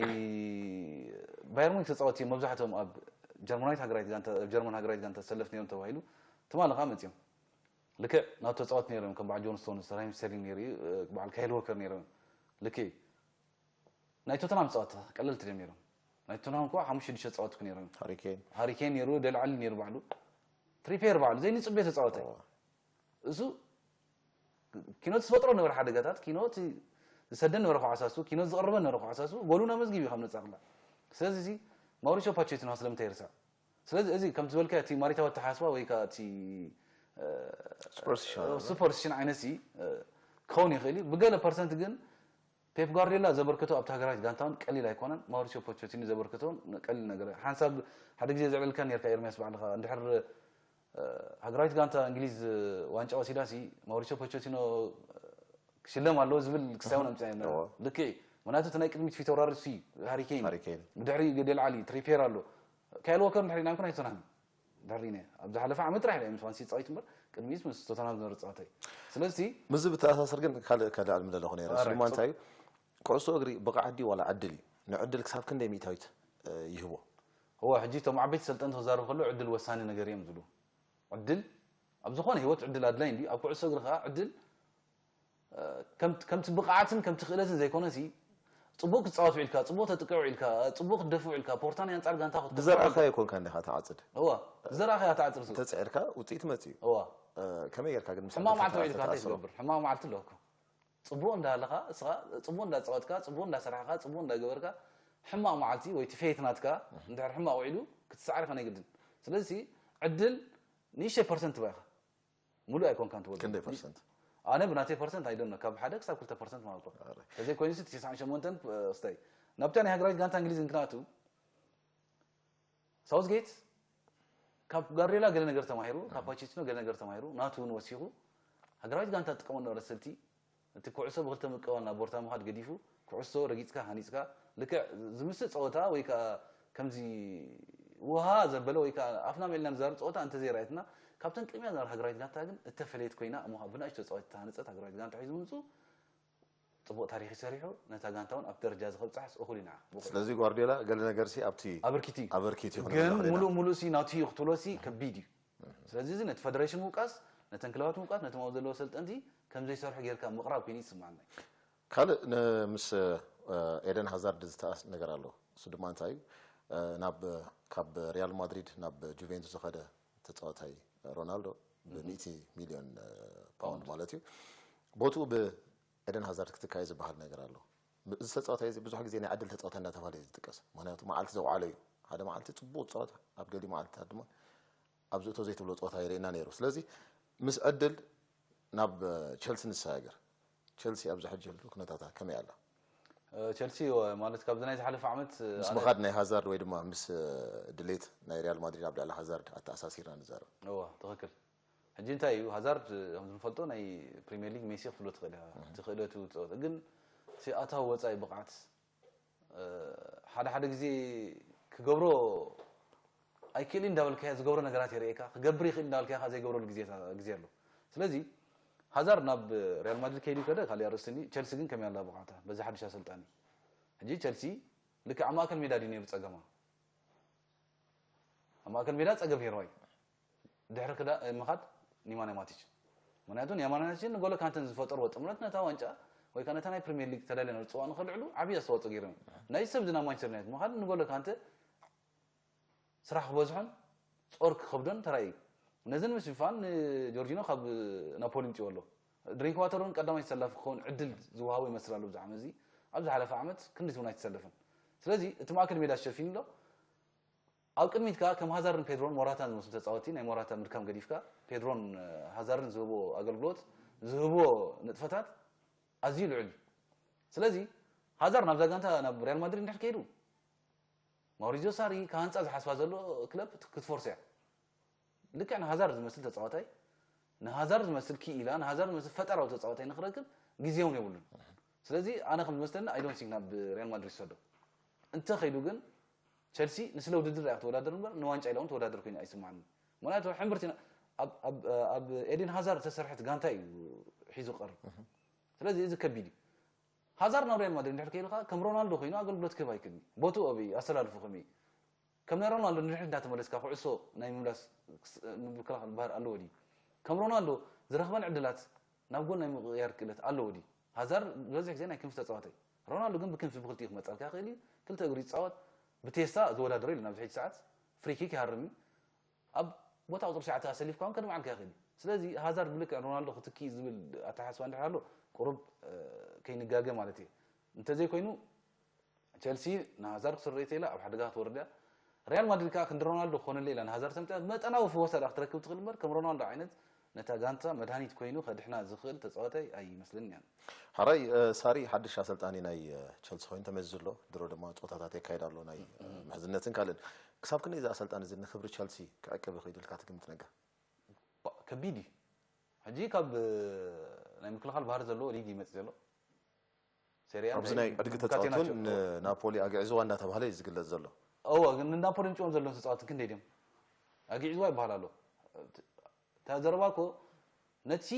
ባየር ሙኒክ ተጻወትቲ እዮም መብዛሕትኦም ኣብ ጀርመናዊት ሃገራዊት ጋንታ ኣብ ጀርመን ሃገራዊት ጋንታ ተሰለፍ ነይሮም ተባሂሉ ትማሊ ከዓ መጺኦም። ልክዕ ናቱ ተጻወትቲ ነይሮም ከም በዓል ጆን ስቶንስ፣ ራሂም ስተርሊንግ ነይሩ እዩ፣ በዓል ካይል ዎከር ነይሮም። ልክዕ እዩ። ናይ ቶተናም ጸወታ ቀለልቲ ድዮም ነይሮም? ናይ ቶተናም እኮ ሓሙሽተ ሽዱሽተ ጸወትኩ ነይሮም። ሃሪኬን ሃሪኬን ነይሩ፣ ደል ዓሊ ነይሩ፣ ባዕሉ ትሪፔር ባዕሉ ዘይንጽቤ ተጻወተ። እሱ ኪኖት ዝፈጥሮ ነበረ ሓደጋታት፣ ኪኖት ዝሰደን ነበረ ኳዕሳሱ፣ ኪኖት ዝቐርበን ነበረ ኳዕሳሱ፣ ጎሉን ኣመዝጊቡ እዩ ካብ ነጻ ክላ። ስለዚ እዚ ማውሪሲዮ ፓቼቲኖ ስለምንታይ ይርሳዕ? ስለዚ እዚ ከምቲ ዝበልካ እቲ ማሪታዊ ኣተሓስባ ወይ ከዓ እቲ ሱፐርስቲሽን ሱፐርስቲሽን ዓይነት ሲ ክኸውን ይኽእል እዩ። ብገለ ፐርሰንት ግን ፔፕ ጓርዲዮላ ዘበርከቶ ኣብቲ ሃገራዊት ጋንታ እውን ቀሊል ኣይኮነን። ማውሪሲዮ ፖቸቲኖ ዘበርከቶ እውን ቀሊል ነገር ሓንሳብ ሓደ ግዜ ዘዕለልካ ነርካ ኤርሚያስ ባዕልኻ እንድሕር ሃገራዊት ጋንታ እንግሊዝ ዋንጫ ወሲዳሲ ማውሪሲዮ ፖቸቲኖ ክሽለም ኣለዎ ዝብል ክስታይ እውን ኣምፅና ነርና። ልክዕ እዩ። ምክንያቱ እቲ ናይ ቅድሚት ፊት ኣውራሪ እሱ እዩ። ሃሪኬን ሃሪኬን ብድሕሪ ደል ዓሊ ትሪፔር ኣሎ። ካይል ዎከር እንድሕር ኢልና ይኮን ኣይቶናን ድሕሪ ነ ኣብ ዝሓለፈ ዓመት ጥራሕ ኢለ ምስ ማንሲቲ ፃዊት እምበር ቅድሚስ ምስ ቶተንሃም ዝነበረ ፀዋታ እዩ። ስለዚ ምስዚ ብተኣሳሰር ግን ካልእ ካልእ ኣልሚ ዘለኹ ነይረ። እሱ ድማ እንታይ እዩ? ኩዕሶ እግሪ ብቕዓት ድዩ ዋላ ዕድል እዩ? ንዕድል ክሳብ ክንደይ ሚእታዊት ይህቦ? እወ ሕጂ እቶም ዓበይቲ ሰልጠንቲ ክዛረቡ ከለዉ ዕድል ወሳኒ ነገር እዮም ዝብሉ። ዕድል ኣብ ዝኾነ ህይወት ዕድል ኣድላይ እንድዩ። ኣብ ኩዕሶ እግሪ ከዓ ዕድል ከምቲ ብቕዓትን ከምቲ ክእለትን ዘይኮነሲ ጽቡቕ ክትጻወት ውዒልካ፣ ጽቡቕ ተጥቅዕ ውዒልካ፣ ጽቡቕ ክትደፍእ ውዒልካ፣ ፖርታ ናይ ኣንጻር ጋንታ ክትከፍት ብዘርኣኻዮ ኮንካ እንዲኻ ትዓጽድ። እዋ ብዘርኣኻዮ ትዓጽድ። እሱ እንተጽዒርካ ውጽኢት መጽእ እዩ። እዋ ከመይ ጌርካ ግን ምስ ሕማቕ መዓልቲ ውዒልካ እንታይ ትገብር? ሕማቕ መዓልቲ ኣለኩ። ጽቡቕ እንዳሃለኻ እስኻ ጽቡቕ እንዳጻወትካ፣ ጽቡቕ እንዳሰራሕኻ፣ ጽቡቕ እንዳገበርካ ሕማቕ መዓልቲ ወይ እቲ ፌት ናትካ እንድሕር ሕማቕ ውዒሉ ክትሰዓር ኢኻ ናይ ግድን። ስለዚ ዕድል ንእሽተይ ፐርሰንት ትባ ኢኻ። ሙሉእ ኣይኮንካን ትወልድ። ክንደይ ፐርሰንት? ኣነ ብናተይ ፐርሰንት ኣይደነ ካብ ሓደ ክሳብ ክልተ ፐርሰንት ማለት ነው። ተዘይ ኮይኑሲ እቲ ተስዓን ሸሞንተን ክስታይ ናብታ ናይ ሃገራዊት ጋንታ እንግሊዝ እንክናቱ ሳውዝጌት ካብ ጋርዲዮላ ገለ ነገር ተማሂሩ፣ ካብ ፓቼቲኖ ገለ ነገር ተማሂሩ፣ ናቱ እውን ወሲኹ ሃገራዊት ጋንታ ትጥቀመሉ ነበረት ስልቲ። እቲ ኩዕሶ ብክልተ ምቅባል ናብ ቦርታ ምኻድ ገዲፉ ኩዕሶ ረጊጽካ ሃኒጽካ ልክዕ ዝምስጥ ጸወታ ወይ ከዓ ከምዚ ውሃ ዘበለ ወይ ከዓ ኣፍና መልና ንዛረብ ጸወታ እንተዘይረኣየትና ካብተን ቅድሚያ ዝነበራ ሃገራዊት ጋንታ ግን እተፈለየት ኮይና እሞ ብናእሽቶ ጸወታ ተሃነጸት ሃገራዊት ጋንታ ሒዙ ምምፅኡ ጽቡቕ ታሪኽ ይሰሪሑ ነታ ጋንታ እውን ኣብ ደረጃ ዝኸብፅሓስ እኹል ኢና። ስለዚ ጓርዲዮላ ገለ ነገር ሲ ኣብቲ ኣበርኪቱ እዩ። ኣበርኪቱ ይኹን ግን ገለ ሙሉእ ሙሉእ ሲ ናቱ እዩ ክትብሎ ሲ ከቢድ እዩ። ስለዚ እዚ ነቲ ፈደሬሽን ምውቃስ ነተን ክለባት ምውቃስ ነቶም ኣብ ዘለዎ ሰልጠንቲ ከም ዘይሰርሑ ጌርካ ምቕራብ ኮይኑ ይስማዓኒ። ካልእ ን- ምስ ኤደን ሃዛርድ ዝተኣስ ነገር ኣሎ። እሱ ድማ እንታይ እዩ? ናብ ካብ ሪያል ማድሪድ ናብ ጁቬንቱስ ዝኸደ ተፃዋታይ ሮናልዶ ብሚእቲ ሚልዮን ፓውንድ ማለት እዩ። ቦትኡ ብኤደን ሃዛርድ ክትካየ ዝበሃል ነገር ኣሎ። እዚ ተፃዋታይ እዚ ብዙሕ ግዜ ናይ ዕድል ተፃዋታይ እንዳተባሃለ እዩ ዝጥቀስ። ምክንያቱ መዓልቲ ዘውዓሎ እዩ። ሓደ መዓልቲ ፅቡቅ ዝፃወት ኣብ ገሊኡ መዓልትታት ድማ ኣብዚ እቶ ዘይትብሎ ፀወታ ይርእየና ነይሩ። ስለዚ ምስ ዕድል ናብ ቸልሲ ንሰጋገር። ቸልሲ ኣብዚ ሕጂ ዘሎ ኩነታታ ከመይ ኣላ? ቸልሲ ማለት ካብዚ ናይ ዝሓለፈ ዓመት ምስ ምኻድ ናይ ሃዛርድ ወይ ድማ ምስ ድሌት ናይ ሪያል ማድሪድ ኣብ ልዕሊ ሃዛርድ ኣተኣሳሲርና ንዛረብ። እዋ ትኽክል። ሕጂ እንታይ እዩ ሃዛርድ ከም ዝንፈልጦ ናይ ፕሪሚየር ሊግ ሜሲ ክትብሎ ትኽእል ኢኻ። እቲ ክእለቱ ዝፃወተ ግን እቲ ኣታዊ ወፃኢ ብቕዓት ሓደ ሓደ ግዜ ክገብሮ ኣይክእልን እንዳበልካዮ ዝገብሮ ነገራት የርእየካ፣ ክገብር ይኽእል እንዳበልካዮ ከዓ ዘይገብረሉ ግዜ ኣሎ። ስለዚ ሃዛርድ ናብ ሪያል ማድሪድ ከይዱ ከደ ካሊእ ኣርእስቲ እንዲ፣ ቸልሲ ግን ከመይ ኣላ ብቕዓታ በዚ ሓድሽ ኣሰልጣኒ? ሕጂ ቸልሲ ልክዕ ኣብ ማእከል ሜዳ ድዩ ነይሩ ጸገማ? ኣብ ማእከል ሜዳ ጸገም ነይርዋ እዩ። ድሕሪ ክዳ ምኻድ ኒማንያ ማቲች። ምክንያቱ ኒማንያ ማቲች ንጎሎ ካንተን ዝፈጠርዎ ጥምረት ነታ ዋንጫ ወይ ከዓ ነታ ናይ ፕሪሚየር ሊግ ተዳልያ ናብ ጽዋእ ንኸልዕሉ ዓብዪ ኣስተዋፅኦ ገይሮም እዮም። ናይ ሰብ ዝና ማንቸስተር ዩናይትድ ምኻድ ንጎሎ ካንተ ስራሕ ክበዝሖን ጾር ክኸብዶን ተራእዩ። ነዚ ንምሽፋን ንጆርጂኖ ካብ ናፖሊ ምፅዎ ኣሎ። ድሪንክዋተር እውን ቀዳማይ ተሰላፊ ክኸውን ዕድል ዝወሃቦ ይመስል ኣሎ። ብዚ ዓመት እዚ ኣብ ዝሓለፈ ዓመት ክንዲቲ እውን ኣይተሰለፈን። ስለዚ እቲ ማእከል ሜዳ ሸፊኑ ኣሎ። ኣብ ቅድሚት ከኣ ከም ሃዛርድን ፔድሮን ሞራታን ዝመስሉ ተጻወትቲ ናይ ሞራታ ምድካም ገዲፍካ ፔድሮን ሃዛርድን ዝህብዎ ኣገልግሎት ዝህቦ ንጥፈታት ኣዝዩ ልዑል እዩ። ስለዚ ሃዛር ናብዛ ጋንታ ናብ ሪያል ማድሪድ እንድሕር ከይዱ ማውሪዚዮ ሳሪ ክሃንፃ ዝሓስባ ዘሎ ክለብ ክትፎርስ እያ። ልክዕ ንሃዛር ዝመስል ተፃዋታይ ንሃዛር ዝመስል ክኢላ ንሃዛር ዝመስል ፈጠራዊ ተፃዋታይ ንክረክብ ግዜ እውን የብሉን። ስለዚ ኣነ ከም ዝመስለኒ ኣይዶን ሲንክ ናብ ሪያል ማድሪድ ዝሰዶ እንተ ከይዱ ግን ቸልሲ ንስለ ውድድር እያ ክትወዳደር እምበር ንዋንጫ ኢላ እውን ተወዳደር ኮይኑ ኣይስማዓኒ። ምክንያቱ ሕምብርቲ ኣብ ኤዴን ሃዛር ዝተሰርሐት ጋንታ እዩ ሒዙ ቀርብ። ስለዚ እዚ ከቢድ እዩ። ሃዛር ናብ ሪያል ማድሪድ እንድሕር ከይልካ ከም ሮናልዶ ኮይኑ ኣገልግሎት ክህብ ኣይክእልን። ቦቱ ኣበይ ኣስተላልፉ ከመይ ከም ናይ ሮናልዶ ንድሕሪት እንዳተመለስካ ኩዕሶ ናይ ምምላስ ምክልኻል ባህር ኣለዎ ድዩ? ከም ሮናልዶ ዝረኽበን ዕድላት ናብ ጎል ናይ ምቕያር ክእለት ኣለዎ ድዩ? ሃዛር ዝበዝሕ ግዜ ናይ ክንፊ ተፃዋታይ ሮናልዶ ግን ብክንፊ ብክልቲኡ ክመፀልካ ይኽእል እዩ። ክልተ እግሩ ይፃወት ብቴስታ ዝወዳደሮ የለን ኣብዚ ሕጂ ሰዓት ፍሪኪክ ይሃርም እዩ። ኣብ ቦታ ቁፅሪ ትሽዓተ ኣሰሊፍካ እውን ከድምዓልካ ይኽእል እዩ። ስለዚ ሃዛርድ ብልክዕ ሮናልዶ ክትኪ ዝብል ኣተሓስባ እንድሕር ኣሎ ቁሩብ ከይንጋገ ማለት እየ። እንተዘይኮይኑ ቸልሲ ንሃዛርድ ክስረይ ተኢላ ኣብ ሓደጋ ክትወርድ እያ። ሪያል ማድሪድ ከዓ ክንዲ ሮናልዶ ክኾነለ ኢላ ንሃዛርድ ተምፅያ መጠናዊ ፍወሳ ዳ ክትረክብ ትኽእል እምበር ከም ሮናልዶ ዓይነት ነታ ጋንታ መድሃኒት ኮይኑ ከድሕና ዝኽእል ተፃዋታይ ኣይመስለንያን። ሓራይ ሳሪ ሓድሽ ኣሰልጣኒ ናይ ቸልሲ ኮይኑ ተመዚዙ ኣሎ። ድሮ ድማ ፀወታታት የካይድ ኣሎ ናይ ምሕዝነትን ካልእን። ክሳብ ክንደይ እዚ ኣሰልጣኒ እዚ ንክብሪ ቸልሲ ክዕቅብ ይኽእል ኢልካ ትግምት ነጋ? ከቢድ እዩ። ሕጂ ካብ ናይ ምክልኻል ባህሪ ዘለዎ ሊግ ይመፅእ ዘሎ ኣብዚ ናይ ዕድጊ ተፃወቱን ንናፖሊ ኣግዕዝዋ እንዳተባሃለ እዩ ዝግለፅ ዘሎ። እወ ግን ንናፖሊ ምጭኦም ዘለዎም ተፃወትን ክንደይ ድዮም ኣግዕዝዋ ይበሃል ኣሎ። እታ ዘረባ እኮ ነቲ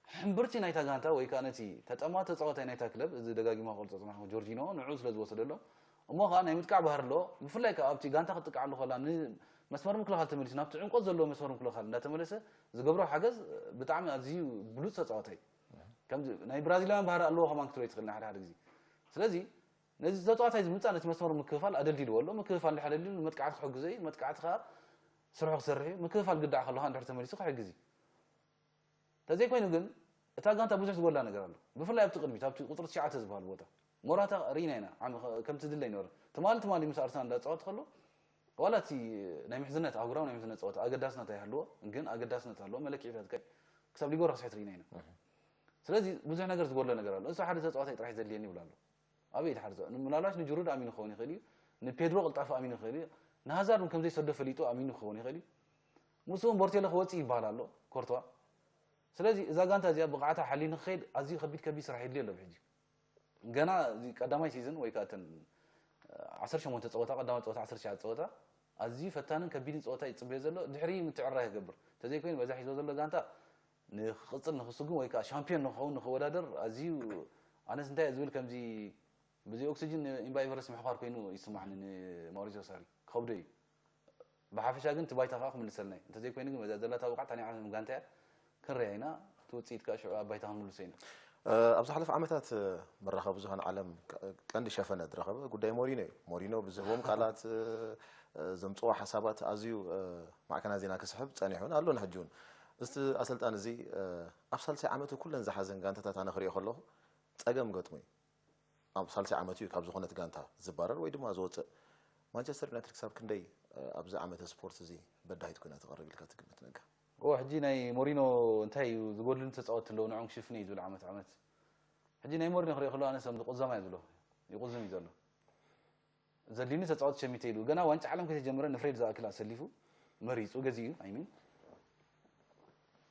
ሕምብርቲ ናይታ ጋንታ ወይ ከዓ ነቲ ተጠማ ተፃወታይ ናይታ ክለብ እዚ ደጋጊማ ክገልፆ ፅናሕኩ ጆርጂኖ ንዕኡ ስለ ዝወሰደሎም እሞ ከዓ ናይ ምጥቃዕ ባህር ኣለዎ። ብፍላይ ከዓ ኣብቲ ጋንታ ክትጥቃዕ እንከላ ንመስመር ምክልኻል ተመሊሱ ናብቲ ዕምቆት ዘለዎ መስመር ምክልኻል እንዳተመለሰ ዝገብሮ ሓገዝ ብጣዕሚ ኣዝዩ ብሉፅ ተፃወታይ ከምዚ ናይ ብራዚላውያን ባህሪ ኣለዎ ከማን ክትብሎ ይትኽእል ናይ ሓደ ሓደ ግዜ። ስለዚ ነዚ ተፃዋታይ እዚ ምፃእ ነቲ መስመር ምክፍፋል ኣደልዲልዎ ኣሎ። ምክፍፋል እንድሕር ኣደልዲሉ ንመጥቃዕቲ ክሕግዞ እዩ። መጥቃዕቲ ከዓ ስርሑ ክሰርሕ እዩ። ምክፍፋል ግዳዕ ከለካ እንድሕር ተመሊሱ ክሕግዝ እዩ። ተዘይኮይኑ ግን እታ ጋንታ ብዙሕ ዝጎላ ነገር ኣሎ። ብፍላይ ኣብቲ ቅድሚት ኣብቲ ቁፅሪ ትሽዓተ ዝበሃል ቦታ ሞራታ ርኢና ኢና ዓሚ ከምቲ ድለ ይነበረ ትማሊ ትማሊ ምስ ኣርሰናል እንዳተፃወት ከሎ ዋላ እቲ ናይ ምሕዝነት ኣህጉራዊ ናይ ምሕዝነት ፀወታ ኣገዳስነት ኣይሃልዎ ግን ኣገዳስነት ኣለዎ መለክዒታት ከ ክሳብ ሊጎ ረክሲሐት ርኢና ኢና። ስለዚ ብዙሕ ነገር ዝጎሎ ነገር ኣሎ። እሱ ሓደ ተፃዋታይ ጥራሕ ዘድልየኒ ይብል ኣሎ። ኣበይ ድሓር ምናልባሽ ንጅሩድ ኣሚኑ ክኸውን ይኽእል እዩ። ንፔድሮ ቅልጣፈ ኣሚኑ ይኽእል እዩ። ንሃዛርድ እውን ከምዘይሰዶ ፈሊጡ ኣሚኑ ክኸውን ይኽእል እዩ። ምስኡ እውን ቦርቴሎ ክወፅእ ይበሃል ኣሎ ኮርትዋ። ስለዚ እዛ ጋንታ እዚኣ ብቕዓታ ሓልዩ ንክኸይድ ኣዝዩ ከቢድ ከቢድ ስራሕ የድልዮ ኣሎ ብሕጂ። ገና እዚ ቀዳማይ ሲዝን ወይ ከዓ እተን ዓሰርተ ሸሞንተ ፀወታ ቀዳማይ ፀወታ ዓሰርተ ትሽዓተ ፀወታ ኣዝዩ ፈታንን ከቢድን ፀወታ ይፅበዮ ዘሎ ድሕሪ ምትዕርራይ ክገብር እንተዘይኮይኑ በዛ ሒዞ ዘሎ ጋንታ ንክቕፅል ንክስጉም ወይ ከዓ ሻምፒዮን ንክኸውን ንክወዳደር ኣዝዩ ኣነስ እንታይ ዝብል ከምዚ ብዚ ኦክሲጅን እምባ ኤቨረስት ምሕኳር ኮይኑ ይስማዕኒ ንማውሪሲዮ ሳሪ ክኸብዶ እዩ። ብሓፈሻ ግን እቲ ባይታ ከዓ ክምልሰልና እዩ። እንተዘይኮይኑ ግን በዛ ዘላታ ብቕዓት ታኒዓ ምጋንታ እያ። ክንሪኣ ኢና። እቲ ውፅኢት ከዓ ሽዑ ኣብ ባይታ ክንምልሶ ኢና። ኣብ ዝሓለፈ ዓመታት መራኸቢ ብዙሃን ዓለም ቀንዲ ሸፈነ ዝረኸበ ጉዳይ ሞሪኖ እዩ። ሞሪኖ ብዝህቦም ቃላት ዘምፅዎ ሓሳባት ኣዝዩ ማዕከናት ዜና ክስሕብ ፀኒሑን ኣሎን ሕጂ እውን። እስቲ ኣሰልጣን እዚ ኣብ ሳልሳይ ዓመቱ ኩለን ዝሓዘን ጋንታታት ኣነ ክሪኦ ከለኹ ፀገም ገጥሙ እዩ። ኣብ ሳልሳይ ዓመቱ እዩ ካብ ዝኾነት ጋንታ ዝባረር ወይ ድማ ዝወፅእ። ማንቸስተር ዩናይትድ ክሳብ ክንደይ ኣብዚ ዓመተ ስፖርት እዚ በዳሂት ኮይና ትቐርብ ኢልካ ትግምት ነጋ? እወ ሕጂ ናይ ሞሪኖ እንታይ እዩ ዝጎድልኒ ተፃወትቲ ኣለዉ ንዕኦም ክሽፍን እዩ ዝብል ዓመት ዓመት። ሕጂ ናይ ሞሪኖ ክሪኦ ከለዉ ኣነስ ከም ዝቁዘማ እዩ ዝብሎ። ይቁዝም እዩ ዘሎ። ዘድልዩኒ ተፃወትቲ ሸሚተ ኢሉ ገና ዋንጫ ዓለም ከይተጀመረ ንፍሬድ ዝኣክል ኣሰሊፉ መሪፁ ገዚኡ እዩ። I mean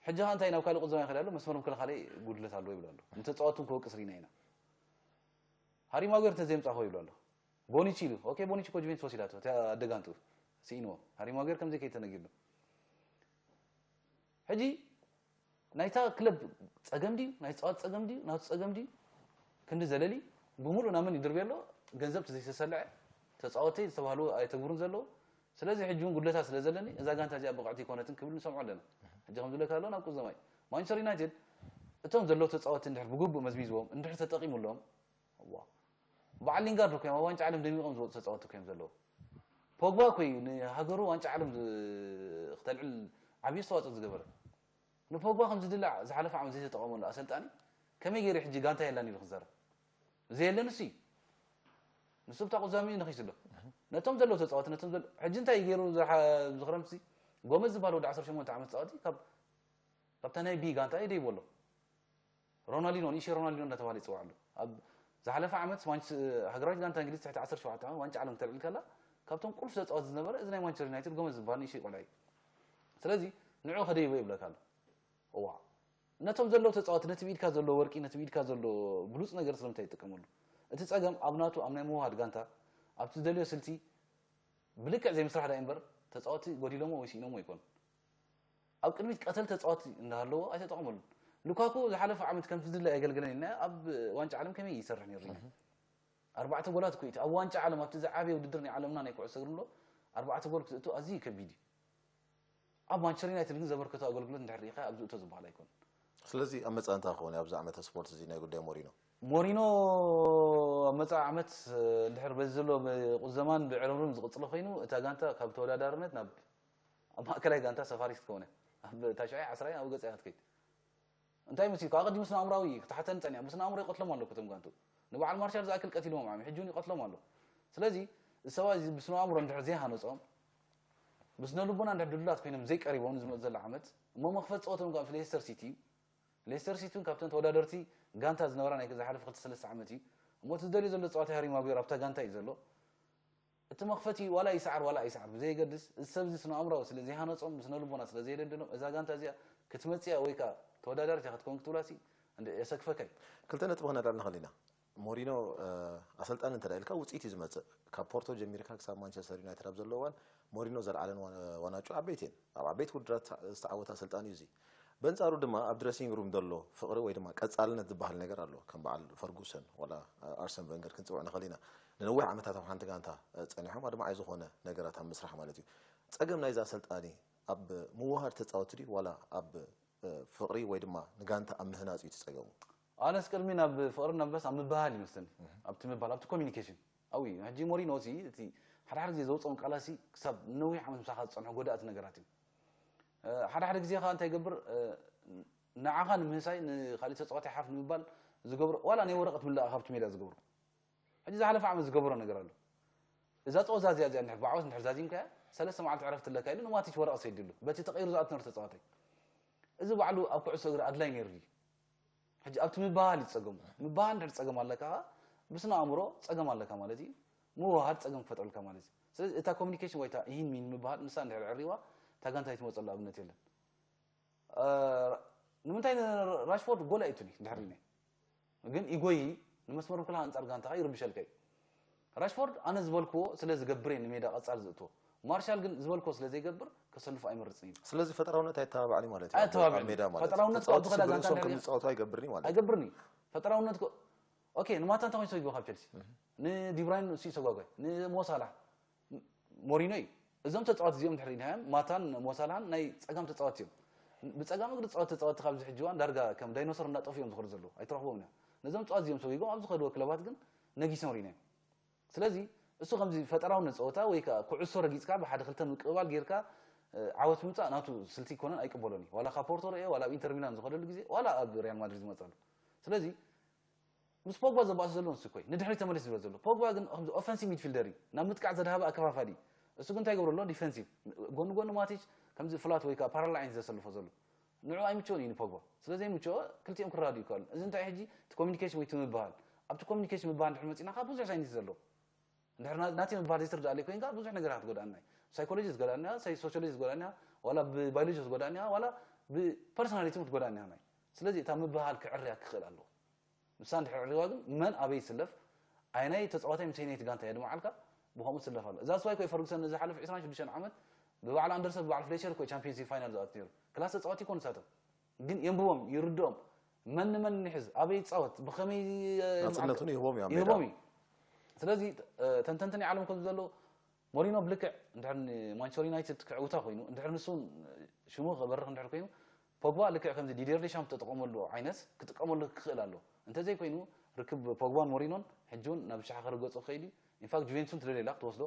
ሕጂ ከዓ እንታይ ናብ ካልእ ቁዘማ ይኸድ ኣሎ መስመር ምክልኻለይ ጉድለት ኣለዎ ይብል ኣሎ። ንተፃወትቲ እውን ክወቅስ ርኢና ኢና። ሃሪ ማጉዌር እንተዘየምፃእኹ ይብሉ ኣሎ። ቦኒቺ ኢሉ ኦኬ ቦኒቺ እኮ ጁቬንቱስ ወሲዳቶ እታ ኣደ ጋንትኡ ስኢንዎ። ሃሪ ማጉዌር ከምዘይ ከይተነጊርሉ ሕጂ ናይታ ክለብ ፀገም ድዩ ናይ ተፃዋቲ ፀገም ድዩ ናቱ ፀገም ድዩ? ክንዲ ዘለሊ ብምሉእ ናብ መን ይድርብዮ ኣሎ? ገንዘብ ተዘይተሰልዐ ተፃወተይ ዝተባህሉ ኣይተግብሩን ዘለዉ። ስለዚ ሕጂ እውን ጉድለታት ስለ ዘለኒ እዛ ጋንታ እዚኣ ብቕዕቲ ኣይኮነትን ክብል ንሰምዖ ኣለና። ሕጂ ከም ዝብለካ ዘሎ ናብ ቁዘማይ ማንቸስተር ዩናይትድ እቶም ዘለዉ ተፃወቲ እንድሕር ብግቡእ መዝሚዝዎም እንድሕር ተጠቒሙሎም እዋ በዓል ሊንጋርድ እኮ እዮም ኣብ ዋንጫ ዓለም ደሚቖም ዝወፁ ተፃወቲ እኮ እዮም ዘለዉ። ፖግባ እኮ እዩ ንሃገሩ ዋንጫ ዓለም ዝ- ክተልዕል ዓብዪ ኣስተዋፅኦ ዝገበረ። ንፖግባ ከምዚ ድላዕ ዝሓለፈ ዓመት ዘይተጠቐመሉ ኣሰልጣኒ ከመይ ገይሩ ሕጂ ጋንታ የላን ኢሉ ክዛረብ? ዘየለ ንሱ እዩ። ንሱ ብታ ቁዛሚ እዩ ነኺሱ ኣሎ። ነቶም ዘለዉ ተፃወቲ ነቶም ዘለዉ ሕጂ እንታይ እዩ ገይሩ ዝሓ- ኣብዚ ክረምቲ ጎመዝ ዝበሃል ወዲ ዓሰርተ ሸሞንተ ዓመት ተፃወቲ ካብ ካብታ ናይ ቢ ጋንታ እዩ ደይቦ ኣሎ። ሮናልዲኖ፣ ንእሽተይ ሮናልዲኖ እንዳተባሃለ ይፅዋዕ ኣሎ። ኣብ ዝሓለፈ ዓመት ማንች-፣ ሃገራዊት ጋንታ እንግሊዝ ትሕቲ ዓሰርተ ሸውዓተ ዓመት ዋንጫ ዓለም ክተልዕል ከላ ካብቶም ቁልፍ ተፃወቲ ዝነበረ እዚ ናይ ማንቸስተር ዩናይትድ ጎመዝ ዝበሃል ንእሽተይ ቆልዓ እዩ። ስለዚ ንዑ ከደይቦ ይብለካ ኣሎ። እዋ ነቶም ዘለዉ ተፃወቲ ነቲ ብኢድካ ዘሎ ወርቂ ነቲ ብኢድካ ዘሎ ብሉፅ ነገር ስለምንታይ ይጥቀመሉ? እቲ ፀገም ኣብ ናቱ ኣብ ናይ ምውሃድ ጋንታ ኣብቲ ዝደልዮ ስልቲ ብልክዕ ዘይምስራሕ ዳኣ እምበር ተፃወቲ ጎዲሎሞ ወይ ስኢኖሞ ኣይኮን። ኣብ ቅድሚት ቀተል ተፃወቲ እንዳሃለዎ ኣይተጠቐመሉን። ሉካኩ ዝሓለፈ ዓመት ከምቲ ዝድለ ኣየገልገለን ኢልና ኣብ ዋንጫ ዓለም ከመይ ይሰርሕ ነይሩ? ኣርባዕተ ጎላት እኮ እዩ። ኣብ ዋንጫ ዓለም ኣብቲ ዝዓበየ ውድድር ናይ ዓለምና ናይ ኩዕሶ እግሪ ኣሎ ኣርባዕተ ጎል ክትእቱ ኣዝዩ ከቢድ እዩ። ኣብ ማንቸስተር ዩናይትድ ግን ዘበርከቶ ኣገልግሎት እንድሕር ርኢኻ ኣብዚ እቶ ዝበሃል ኣይኮን። ስለዚ ኣብ መጻኢ እንታይ ክኸውን ኣብዚ ዓመተ ስፖርት እዚ ናይ ጉዳይ ሞሪኖ? ሞሪኖ ኣብ መጻኢ ዓመት እንድሕር በዚ ዘሎ ብቁዘማን ብዕርምርም ዝቕጽሎ ኮይኑ እታ ጋንታ ካብ ተወዳዳርነት ናብ ኣብ ማእከላይ ጋንታ ሰፋሪት ክትከውን እያ። ኣብ ታሽዓይ ዓስራይ ኣብ ገጻ እያ ክትከይድ። እንታይ መሲልካ ኣቐዲሙ ስነ ኣእምራዊ እዩ ክትሓተኒ ጸኒሓ። ብስነ ኣእምሮ ይቐትሎም ኣለኩ እቶም ጋንቱ። ንበዓል ማርሻል ዝኣክል ቀቲልዎም ዓሚ ሕጂ እውን ይቐትሎም ኣሎ። ስለዚ እዚ ሰብኣይ እዚ ብስነ ኣእምሮ እንድሕር ዘይሃነጾም ብስነ ልቦና እንድሕር ድሉላት ኮይኖም ዘይቀሪቦም ንዝመጽእ ዘሎ ዓመት እሞ መኽፈት ጸወቶም ካብ ሌስተር ሲቲ እዩ። ሌስተር ሲቲ እውን ካብተን ተወዳደርቲ ጋንታ ዝነበራ ናይ ዝሓለፈ ክልተ ሰለስተ ዓመት እዩ። እሞ እቲ ዝደልዮ ዘሎ ጸዋታ ሃሪ ማጉየር ኣብታ ጋንታ እዩ ዘሎ። እቲ መኽፈቲ ዋላ ይስዓር ዋላ ኣይስዓር ብዘየገድስ እዚ ሰብ እዚ ስነ ኣእምራዊ ስለ ዘይሃነጾም ብስነ ልቦና ስለ ዘየደልድሎም እዛ ጋንታ እዚኣ ክትመጽእ እያ ወይ ከኣ ተወዳዳሪት እያ ክትከውን ክትብላሲ እንደ የሰክፈካ እዩ። ክልተ ነጥቢ ክነልዕል ንኽእል ኢና። ሞሪኖ ኣሰልጣኒ እንተ ኢልካ ውፅኢት እዩ ዝመፅእ። ካብ ፖርቶ ጀሚርካ ክሳብ ማንቸስተር ዩናይትድ ኣብ ዘሎ እዋን ሞሪኖ ዘልዓለን ዋናጩ ዓበይቲ እየን። ኣብ ዓበይቲ ውድድራት ዝተዓወተ ኣሰልጣኒ እዩ እዚ። በንጻሩ ድማ ኣብ ድረሲንግ ሩም ዘሎ ፍቕሪ ወይ ድማ ቀጻልነት ዝበሃል ነገር ኣሎ። ከም በዓል ፈርጉሰን ዋላ ኣርሰን ቨንገር ክንጽውዕ ንኽእል ኢና። ንነዊሕ ዓመታት ኣብ ሓንቲ ጋንታ ጸኒሖም ኣድማዒ ዝኾነ ነገራት ኣብ ምስራሕ ማለት እዩ። ጸገም ናይዚ ኣሰልጣኒ ኣብ ምውሃድ ተጻወትቲ ድዩ ዋላ ኣብ ፍቕሪ ወይ ድማ ንጋንታ ኣብ ምህናጽ እዩ እቲ ጸገሙ? ኣነስ ቅድሚ ናብ ፍቕሪ ናብ በስ ኣብ ምብህሃል ይመስለኒ። ኣብቲ ምብሃል ኣብቲ ኮሚኒኬሽን ኣብኡ እዩ። ሕጂ ሞሪኖ እዚ እቲ ሓደ ሓደ ግዜ ዘውፅኦም ቃላት ሲ ክሳብ ነዊሕ ዓመት ምሳኻ ዝፀንሑ ጎዳእቲ ነገራት እዩ። ሓደ ሓደ ግዜ ከዓ እንታይ ይገብር ንዓኻ ንምህሳይ ንካሊእ ተፃዋታይ ሓፍ ንምባል ዝገብሮ ዋላ ናይ ወረቐት ምላእ ካብቲ ሜዳ ዝገብሮ ሕጂ ዝሓለፈ ዓመት ዝገበሮ ነገር ኣሎ። እዛ ፀወታ እዚኣ እዚኣ እንድሕር ብዓወት እንድሕር ዛዚምካያ ሰለስተ መዓልቲ ዕረፍቲ ኣለካ ኢሉ ንማቲች ወረቐት ሰይድሉ በቲ ተቐይሩ ዝኣቱ ነሩ ተፃዋታይ እዚ ባዕሉ ኣብ ኩዕሶ እግሪ ኣድላይ ነይሩ ድዩ? ሕጂ ኣብቲ ምብህሃል እዩ ፀገሙ። ምብህሃል እንድሕር ፀገም ኣለካ ከዓ ብስነ ኣእምሮ ፀገም ኣለካ ማለት እዩ። ምውህሃድ ፀገም ክፈጥረልካ ማለት እዩ። ስለዚ እታ ኮሚኒኬሽን ወይ እታ ይህን ሚን ምብሃል ንሳ እንድሕር ዕሪዋ እታ ጋንታ ኣይትመፀሉ ኣብነት የለን። ንምንታይ ራሽፎርድ ጎል ኣይእቱን እዩ ድሕር ኢልኒ ግን ኢጎይ ንመስመር ኩላ ኣንፃር ጋንታኻ ይርብሸልካ እዩ። ራሽፎርድ ኣነ ዝበልክዎ ስለ ዝገብር እየ ንሜዳ ቀፃሊ ዝእትዎ። ማርሻል ግን ዝበልክዎ ስለ ዘይገብር ከሰልፎ ኣይመርፅን እዩ። ስለዚ ፈጠራውነት ኣይተባባዕን ማለት እዩ። ኣየተባብዕን እዩ። ሜዳ ማለት ፈጠራውነት ኣብ ተፃወትቲ ዝኽእላ ብርእሶም ጋንታ ከም እንድሕር ዝፃወቱ ኣይገብርን እዩ ማለት እዩ። ኣይገብርን እዩ። ፈጠራውነት ኮ ኦኬ ንማታ እንታይ ኮይኑ ሰጊቡ ካብ ቸልሲ ንዲብራይን ንሱ ይሰጓጓይ ንሞሳላ ሞሪኖ እዩ። እዞም ተፃወቲ እዚኦም ድሕሪ ኢልሃዮም ማታን ሞሳላን ናይ ፀጋም ተፃወቲ እዮም። ብፀጋም እግሪ ዝፃወት ተፃወቲ ካብዚ ሕጂ እዋን ዳርጋ ከም ዳይኖሰር እንዳጠፉ እዮም ዝኸዱ ዘለዉ ኣይትረኽቦም ኢና። ነዞም ተፃወቲ እዚኦም ሰጊጎም ኣብ ዝኸድዎ ክለባት ግን ነጊሶም ሪናዮም። ስለዚ እሱ ከምዚ ፈጠራውነት ፀወታ ወይ ከዓ ኩዕሶ ረጊፅካ ብሓደ ክልተ ምቅብባል ጌርካ ዓወት ምምፃእ ናቱ ስልቲ ይኮነን ኣይቅበሎን እዩ። ዋላ ካብ ፖርቶ ርአ ዋላ ኣብ ኢንተር ሚላን ዝኸደሉ ግዜ ዋላ ኣብ ሪያል ማድሪድ ዝመፀሉ። ስለዚ ምስ ፖግባ ዘባእሱ ዘሎ ንሱ እኮ እዩ ንድሕሪት ተመሊሱ ዝበል ዘሎ። ፖግባ ግን ከምዚ ኦፈንሲቭ ሚድፊልደር እዩ፣ ናብ ምጥቃዕ ዘድሃበ ኣከፋፋሊ እዩ። እሱ ግን እንታይ ይገብሮ ኣሎ? ዲፈንሲቭ። ጎኒ ጎኒ ማቲች ከምዚ ፍላት ወይ ከዓ ፓራል ላይን ዘሰልፎ ዘሎ ንዕኡ ኣይምችኦን እዩ ንፖግባ። ስለ ዘይምችኦ ክልቲኦም ክራድኡ ይከኣሉ። እዚ እንታይ ሕጂ እቲ ኮሚኒኬሽን ወይ እቲ ምብሃል ኣብቲ ኮሚኒኬሽን ምብሃል እንድሕር መፂና ካብ ብዙሕ ሳይንቲስት ዘሎ እንድሕር ናተይ ምብሃል ዘይትርድኣለይ ኮይንካ ብዙሕ ነገራት ክትጎድኣና እዩ። ሳይኮሎጂ ክትጎድኣኒ እያ፣ ሶሲዮሎጂ ክትጎድኣኒ እያ፣ ዋላ ብባዮሎጂ ክትጎድኣኒ እያ፣ ዋላ ብፐርሶናሊቲ እውን ክትጎድኣኒ እያ። ስለዚ እታ ምብሃል ክዕርያ ክኽእል ኣለዎ። ንሳ እንድሕር ዕሪዋ ግን መን ኣበይ ይስለፍ ኣየናይ ተፃዋታይ ምሰይ ናይቲ ጋንታ የድምዓልካ ብኸምኡ ትስለፍ ኣሎ። እዛ ስዋይ ኮይ ፈርጉሰን ንዝሓለፍ ዕስራን ሽዱሽተን ዓመት ብባዕሉ ኣንደርሰን ብባዕሉ ፍሌቸር ኮይ ቻምፒየንስ ሊግ ፋይናል ዝኣቱ ነይሩ። ክላስ ተፃዋቲ ይኮኑ ንሳቶም ግን የንብቦም ይርድኦም መን ንመን ይሕዝ ኣበይ ይፃወት ብኸመይ ናፅነቱን ይህቦም እዩ ኣብ ሜዳ። ይህቦም እዩ። ስለዚ ተንተንቲ ናይ ዓለም ከም ዘሎ ሞሪኖ ብልክዕ እንድሕር ንማንቸስተር ዩናይትድ ክዕውታ ኮይኑ እንድሕር ንሱ እውን ሽሙ ክበርኽ እንድሕር ኮይኑ ፖግባ ልክዕ ከምዚ ዲዲየር ዴሻምፕ ተጠቀመሉ ዓይነት ክጥቀመሉ ክኽእል ኣሎ። እንተዘይኮይኑ ርክብ ፖግባን ሞሪኖን ሕጂ እውን ናብ ሸሓኸሪ ገፁ ክኸይድ እዩ። ኢንፋክት ጁቬንቱስ እውን ትደልየላ ክትወስዶ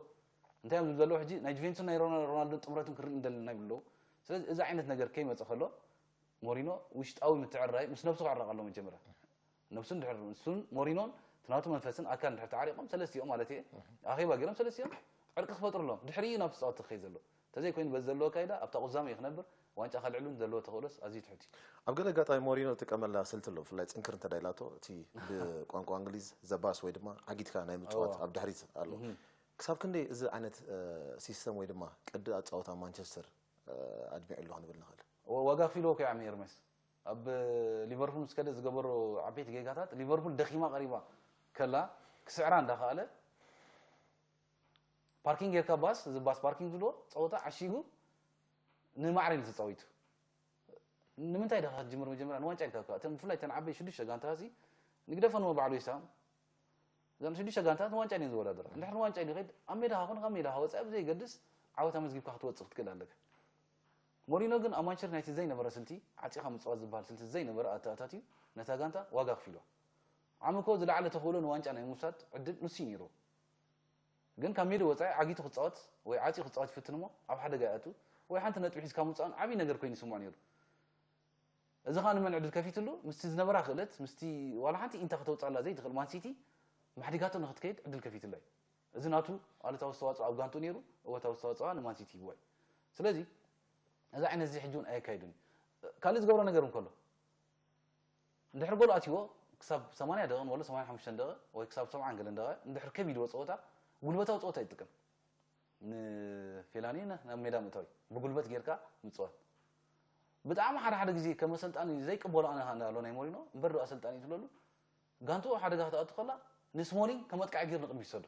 እንታይ እዮም ዝብሉ ዘለዉ ሕጂ ናይ ጁቬንቱስን ናይ ሮናልዶን ጥምረትን ክርኢ እንደለና ይብሉ ኣለዉ። ስለዚ እዚ ዓይነት ነገር ከይመፀ ከሎ ሞሪኖ ውሽጣዊ ምትዕርራይ ምስ ነብሱ ክዕረቕ ኣለዎ መጀመርያ። ነብሱ እንድሕር ንሱን ሞሪኖን እቲ ናቱ መንፈስን ኣካል እንድሕር ተዓሪቖም ሰለስቲኦም ማለት እየ ኣኼባ ገይሮም ሰለስቲኦም ዕርቂ ክፈጥሩ ኣለዎም። ድሕሪኡ ናብ ተፃወትቲ ክኸይድ ዘሎ እንተዘይኮይኑ በዚ ዘለዎ ኣካይዳ ኣብታ ቁዛመ እዩ ክነብር። ዋንጫ ከልዕሉን ዘለዎ ተኽእሎስ ኣዝዩ ትሑት እዩ። ኣብ ገለ ኣጋጣሚ ሞሪኖ ዝጥቀመላ ስልቲ ኣሎ። ብፍላይ ጽንክር እንተ ኢላቶ እቲ ብቋንቋ እንግሊዝ ዘባስ ወይ ድማ ዓጊትካ ናይ ምጽዋት ኣብ ድሕሪት ኣሎ። ክሳብ ክንደይ እዚ ዓይነት ሲስተም ወይ ድማ ቅዲ ኣጻወታ ማንቸስተር ኣድሚዑ ኣሎ ክንብል ንኽእል? ዋጋ ክፊልዎ እኮ እዮም ኤርሜስ። ኣብ ሊቨርፑል ምስ ከደ ዝገበሮ ዓበይቲ ጌጋታት፣ ሊቨርፑል ደኺማ ቀሪባ ከላ ክስዕራ እንዳኸኣለ፣ ፓርኪንግ ጌርካ ባስ፣ እዚ ባስ ፓርኪንግ ዝብሎ ጸወታ ዓሺጉ ንማዕረ ኢሉ ተጻዊቱ። ንምንታይ ዲኻ ክትጅምር መጀመርያ ንዋንጫ ኢልካ እኮ። እተን ብፍላይ እተን ዓበይ ሽዱሽተ ጋንታ እዚ ንግደፈን እሞ በዓል ዌስትሃም እዘን ሽዱሽተ ጋንታት ንዋንጫ እየን ዝወዳደራ። እንድሕር ንዋንጫ እዩ ዝኸይድ ኣብ ሜዳኻ ኮንካ ኣብ ሜዳኻ ወጻኢ ብዘይገድስ ዓወት ኣመዝጊብካ ክትወጽእ ክትክእል ኣለካ። ሞሪኖ ግን ኣብ ማንቸስተር ዩናይትድ ዘይነበረ ስልቲ ዓጺኻ ምጽዋት ዝበሃል ስልቲ ዘይነበረ ኣተኣታትዩ ነታ ጋንታ ዋጋ ኣኽፊልዋ። ዓሚ እኮ ዝለዓለ ተኽእሎ ንዋንጫ ናይ ምውሳድ ዕድል ንሱ እዩ ነይርዎ። ግን ካብ ሜዳ ወጻኢ ዓጊቱ ክጻወት ወይ ዓጽዩ ክጻወት ይፍትን እሞ ኣብ ሓደጋ ይኣቱ ወይ ሓንቲ ነጥቢ ሒዝካ ምውጻእን ዓብዪ ነገር ኮይኑ ይስምዖ ነይሩ። እዚ ኸኣ ንመን ዕድል ከፊትሉ? ምስቲ ዝነበራ ክእለት ምስቲ ዋላ ሓንቲ ኢንታ ከተውጽኣላ ዘይትኽእል ማን ሲቲ ማሕዲጋቶ ንኽትከይድ ዕድል ከፊትላ እዩ። እዚ ናቱ ኣሉታዊ ኣስተዋጽኦ ኣብ ጋንትኡ ነይሩ፣ እወታዊ ኣስተዋጽኦ ንማን ሲቲ ይህብዋ እዩ። ስለዚ እዚ ዓይነት እዚ ሕጂ እውን ኣየካይድን እዩ። ካልእ ዝገብሮ ነገር እውን ከሎ እንድሕር ጎል ኣትይዎ ክሳብ ሰማንያ ደቂቕን ወላ ሰማንያን ሓሙሽተን ደቂቕ ወይ ክሳብ ሰብዓን ገለን ደቂቕ እንድሕር ከቢድዎ ጸወታ ጉልበታዊ ጸወታ ይጥቀም። ንፌላኒ ናብ ሜዳ ምእታው እዩ። ብጉልበት ጌርካ ምጽዋት። ብጣዕሚ ሓደ ሓደ ግዜ ከም ኣሰልጣኒ ዘይቅበሎ ኣነ ከኣ ኣሎ ናይ ሞሪኖ እምበር ዶ ኣሰልጣኒ እዩ ትብለሉ ጋንትኡ ሓደጋ ክትኣቱ ከላ ንስሞሊን ከመጥቃዒ ጌሩ ንቕድሚት ይሰዶ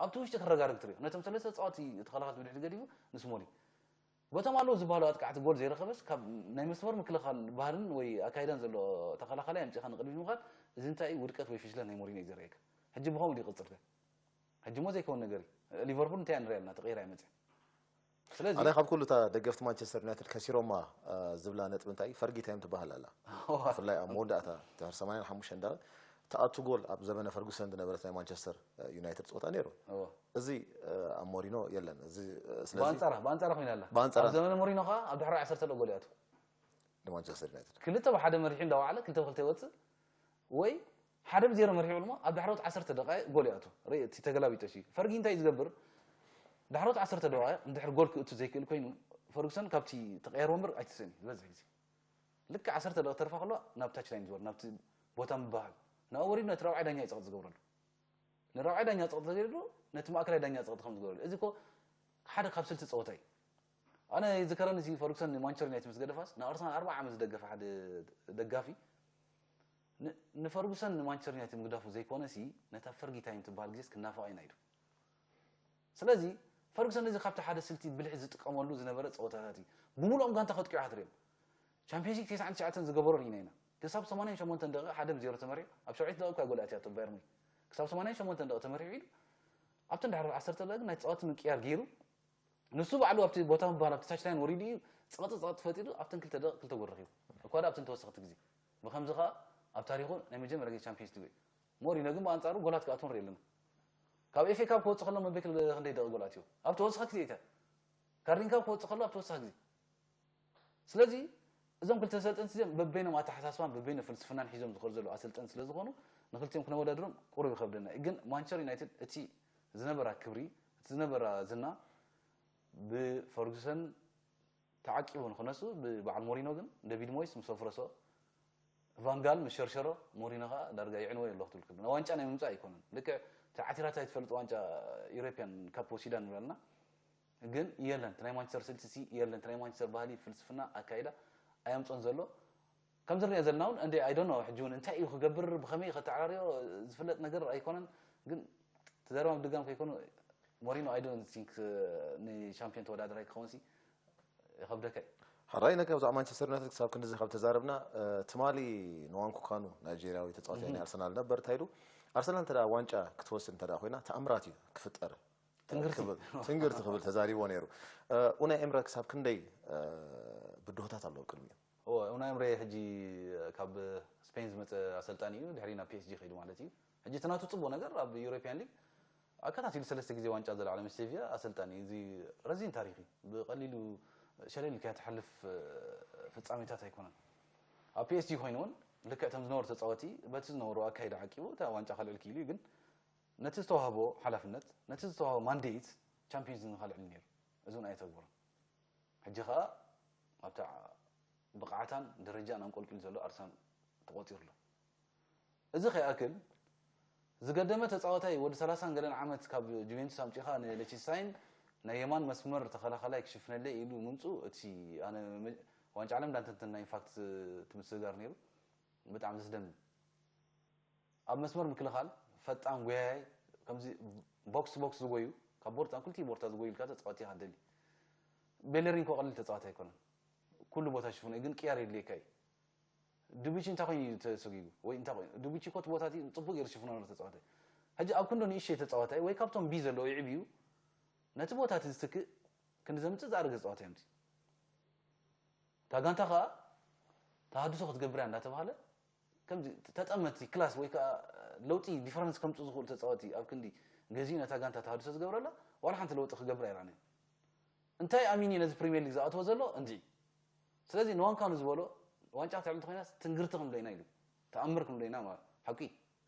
ኣብቲ ውሽጢ ክረጋረግ ትሪኦ ነቶም ሰለስተ ተጻወቲ ተኸላኸልቲ ብድሕሪ ገዲፉ ንስሞሊን በቶም ኣለዉ ዝበሃሉ ኣጥቃዕቲ ጎል ዘይረኸበስ ካብ ናይ መስመር ምክልኻል ባህልን ወይ ኣካይዳን ዘሎ ተኸላኻላይ ኣምጺኻ ንቕድሚት ምኻድ እዚ እንታይ እዩ ውድቀት ወይ ፍሽለት ናይ ሞሪኖ እዩ ዘርእየካ ሕጂ ብኸምኡ ድዩ ይቕጽል ከ ሕጂ እሞ ዘይከውን ነገር እዩ ሊቨርፑል እንታይ ንሪኣ ኣለና ተቐይራ እያ መጽያ ስለዚ ኣነ ካብ ኩሉ እታ ደገፍቲ ማንቸስተር ዩናይትድ ከሲሮማ ዝብላ ነጥቢ እንታይ እዩ ፈርጊ ታይም ትበሃል ኣላ ብፍላይ ኣብ መወዳእታ ድሕሪ ሰማንያን ሓሙሽተን ደቂቕ ትኣቱ ጎል ኣብ ዘመነ ፈርጉሰን ዝነበረት ናይ ማንቸስተር ዩናይትድ ፀወታ ነይሩ። እዚ ኣብ ሞሪኖ የለን። እዚ ስለዚ ብኣንፃራ ብኣንፃራ ኮይና ኣላ። ብኣንፃራ። ኣብ ዘመነ ሞሪኖ ከዓ ኣብ ድሕሪ ዓሰርተ ደቂቕ ጎል ይኣቱ። ንማንቸስተር ዩናይትድ ክልተ ብሓደ መሪሑ እንዳወዓለ ክልተ ብክልተ ይወፅእ ወይ ሓደ ብዜሮ መሪሑ እሞ ኣብ ዳሕረዎት ዓሰርተ ደቂቕ ጎል ይኣቱ። ርኢ እቲ ተገላቢጦሽ እዩ። ፈርጊ እንታይ እዩ ዝገብር? ዳሕረዎት ዓሰርተ ደቂቕ እንድሕር ጎል ክእቱ ዘይክእል ኮይኑ ፈርጉሰን ካብቲ ተቀያሪ ወንበር ኣይትስእን እዩ ዝበዝሕ ግዜ። ልክዕ ዓሰርተ ደቂቕ ተርፋ ከለዋ ናብ ታች ላይን ዝወርድ ናብቲ ቦታ ምብሃል ናብኡ ወሪዱ ነቲ ራብዓይ ዳኛ እዩ ፀቕጢ ዝገብረሉ። ንራብዓይ ዳኛ ፀቕጢ ተገይሩ ነቲ ማእከላይ ዳኛ ፀቕጢ ከም ዝገብረሉ እዚ እኮ ሓደ ካብ ስልቲ ፀወታ እዩ። ኣነ ይዝከረኒ እዚ ፈርጉሰን ንማንቸስተር ዩናይትድ ምስ ገደፋስ ንኣርሰናል ኣርባዓ ዓመት ዝደገፈ ሓደ ደጋፊ ንፈርጉሰን ንማንቸስተር ዩናይትድ ምግዳፉ ዘይኮነሲ ነታ ፈርጊ ታይም ትበሃል ግዜስ ክናፈቓ ኢና ኢሉ። ስለዚ ፈርጉሰን እዚ ካብቲ ሓደ ስልቲ ብልሒ ዝጥቀመሉ ዝነበረ ፀወታታት እዩ። ብምሉኦም ጋንታ ከጥቂዑ ኣትሪኦም ቻምፒዮንስ ሊግ ተስዓን ትሽዓተን ዝገበሮ ርኢና ኢና። ክሳብ ሰማንያን ሸሞንተን ደቂቕ ሓደ ብዜሮ ተመሪሑ ኣብ ሸውዓተ ደቂቕ እኳ ጎል ኣትያቶ ባየር ሙኒክ። ክሳብ ሰማንያን ሸሞንተን ደቂቕ ተመሪሑ ኢሉ ኣብተን ድሕሪ ዓሰርተ ደቂቕ ናይ ተፃወቲ ምቅያር ገይሩ ንሱ ባዕሉ ኣብቲ ቦታ ምባል ኣብቲ ታች ላይን ወሪዱ እዩ ፀቕጢ ፀቕጢ ፈጢሩ ኣብተን ክልተ ደቂቕ ክልተ ጎል ረኺቡ እኳ ዳ ኣብተን ተወሰኽቲ ግዜ ብከምዚ ከዓ ኣብ ታሪኹ ናይ መጀመርያ ግዜ ቻምፒዮንስ ሊግ እዩ። ሞሪኖ ግን ብኣንፃሩ ጎላት ክኣትዎ ንርኢ ኣለና። ካብ ኤፍ ኤ ካፕ ክወፅእ ከሎ መበይ ክንደይ ደቂቕ ጎል ኣትዮ ኣብ ተወሰኸ ግዜ እታ ካርዲን ካፕ ክወፅእ ከሎ ኣብ ተወሰኸ ግዜ ስለዚ እዞም ክልተ ኣሰልጠንቲ እዚኦም በበይኖም ኣተሓሳስባን በበይኖም ፍልስፍናን ሒዞም ዝኸዱ ዘለዉ ኣሰልጠንቲ ስለ ዝኾኑ ንክልቲኦም ክነወዳድሮም ቁሩብ ይኸብደና እዩ። ግን ማንቸስተር ዩናይትድ እቲ ዝነበራ ክብሪ እቲ ዝነበራ ዝና ብፈርጉሰን ተዓቂቡ ንክነሱ ብበዓል ሞሪኖ ግን ደቪድ ሞይስ ምስ ኣፍረሶ ቫንጋል ምስ ሸርሸሮ ሞሪኖ ከዓ ዳርጋ ይዕንወ ኣለኹ ትብል ክብል ዋንጫ ናይ ምምፃእ ኣይኮነን። ልክዕ እቲ ዓቲራታ ትፈልጥ ዋንጫ ኢሮፒያን ካፕ ወሲዳ ንብለና ግን የለን እቲ ናይ ማንቸስተር ስልቲ ሲ የለን እቲ ናይ ማንቸስተር ባህሊ ፍልስፍና ኣካይዳ ኣየምፆን ዘሎ ከምዚ ንሪኦ ዘለና እውን እንደ ኣይ ዶንት ኖ ሕጂ እውን እንታይ እዩ ክገብር ብኸመይ ከተዓራርዮ ዝፍለጥ ነገር ኣይኮነን። ግን ተዛረባ ምድጋም ከይኮኑ ሞሪኖ ኣይ ዶንት ቲንክ ንሻምፒዮን ተወዳደራይ ክኸውን ሲ ይኸብደካ እዩ። ሕራይ ነካ ብዛዕባ ማንቸስተር ዩናይትድ ክሳብ ክንድዚ ካብ ተዛረብና ትማሊ ንዋንኩ ካኑ ናይጀርያዊ ተፃዋታይ ናይ ኣርሰናል ነበር እንታይ ኢሉ ኣርሰናል እንተ ዋንጫ ክትወስድ እንተ ኮይና ተኣምራት እዩ ክፍጠር ትንግርቲ ክብል ተዛሪቦ ነይሩ። ኡናይ ኤምረ ክሳብ ክንደይ ብድሆታት ኣለዎ ቅድሚኡ? እወ ኡናይ ኤምሬ ሕጂ ካብ ስፔን ዝመፀ ኣሰልጣኒ እዩ ድሕሪ ናብ ፒ ኤስ ጂ ከይዱ ማለት እዩ። ሕጂ እቲ ናቱ ፅቡቅ ነገር ኣብ ዩሮፒያን ሊግ ኣከታቲሉ ሰለስተ ግዜ ዋንጫ ዘለዓለ ምስ ሴቪያ ኣሰልጣኒ እዩ። እዚ ረዚን ታሪክ እዩ። ብቀሊሉ ሸለል ኢልካ ትሓልፍ ፍፃሜታት ኣይኮነን። ኣብ ፒ ኤስ ጂ ኮይኑ እውን ልክዕ እቶም ዝነበሩ ተፃወቲ በቲ ዝነበሩ ኣካይዳ ዓቂቡ እታ ዋንጫ ከልዕል ክኢሉ እዩ ግን ነቲ ዝተዋህቦ ሓላፍነት፣ ነቲ ዝተዋህቦ ማንዴት ቻምፒዮንስ ሊግ ንኸልዕል ነይሩ። እዚውን ኣይተግበሮን። ሕጂ ኸኣ ኣብታ ብቕዓታን ደረጃን ኣንቆልቂሉ ዘሎ ኣርሰናል ተቖጺሩ ኣሎ። እዚ ከይኣክል ዝገደመ ተጻዋታይ ወዲ ሰላሳን ገለን ዓመት ካብ ጁቬንቱስ ኣምጺኻ ንሌችስታይን ናይ የማን መስመር ተኸላኸላይ ክሽፍነለይ ኢሉ ምምጹ እቲ ኣነ መ- ዋንጫ ዓለም እንዳንተንተና ኢንፋክት እቲ ምስግጋር ነይሩ። ብጣዕሚ ዘስደምም ኣብ መስመር ምክልኻል ፈጣን ጎያያይ ከምዚ ቦክስ ቦክስ ዝጎዩ ካብ ቦርታ ክልቲ ቦርታ ዝጎዩ ኢልካ ተጻዋቲ ኢኻ ትደሊ። ቤለሪን ኮ ቀሊል ተጻዋቲ ኣይኮነን። ኩሉ ቦታ ሽፍኖ ግን ቅያር የድልየካ እዩ። ድቡቺ እንታይ ኮይኑ እዩ ተሰጊጉ ወይ እንታይ ኮይኑ ድቡቺ ኮት ቦታ እቲ ጽቡቅ ገይሩ ሽፍኖ ነበር ተጻዋታይ። ሕጂ ኣብ ክንዶ ንእሽተይ ተጻዋታይ ወይ ካብቶም ቢ ዘለዎ ይዕብዩ ነቲ ቦታ እቲ ዝትክእ ክንዲ ዘምጽእ ዝኣረገ ተጻዋታይ እዮም። እታ ጋንታ ከኣ ተሃድሶ ክትገብር እያ እንዳተባሃለ ከምዚ ተጠመቲ ክላስ ወይ ከዓ ለውጢ ዲፈረንስ ከምፁ ዝኽእሉ ተጻወቲ ኣብ ክንዲ ገዚኡ ነታ ጋንታ ተሃድሶ ዝገብረላ ዋላ ሓንቲ ለውጢ ክገብር ኣይረኣናን። እንታይ ኣሚን እዩ ነዚ ፕሪሚየር ሊግ ዝኣትዎ ዘሎ እንዲ ስለዚ ንዋንካኑ ዝበሎ ዋንጫ ክትዕል እንተኮይና ትንግርቲ ክንብሎ ኢና ኢሉ ተኣምር ክንብሎ ኢና ማለት ሓቂ።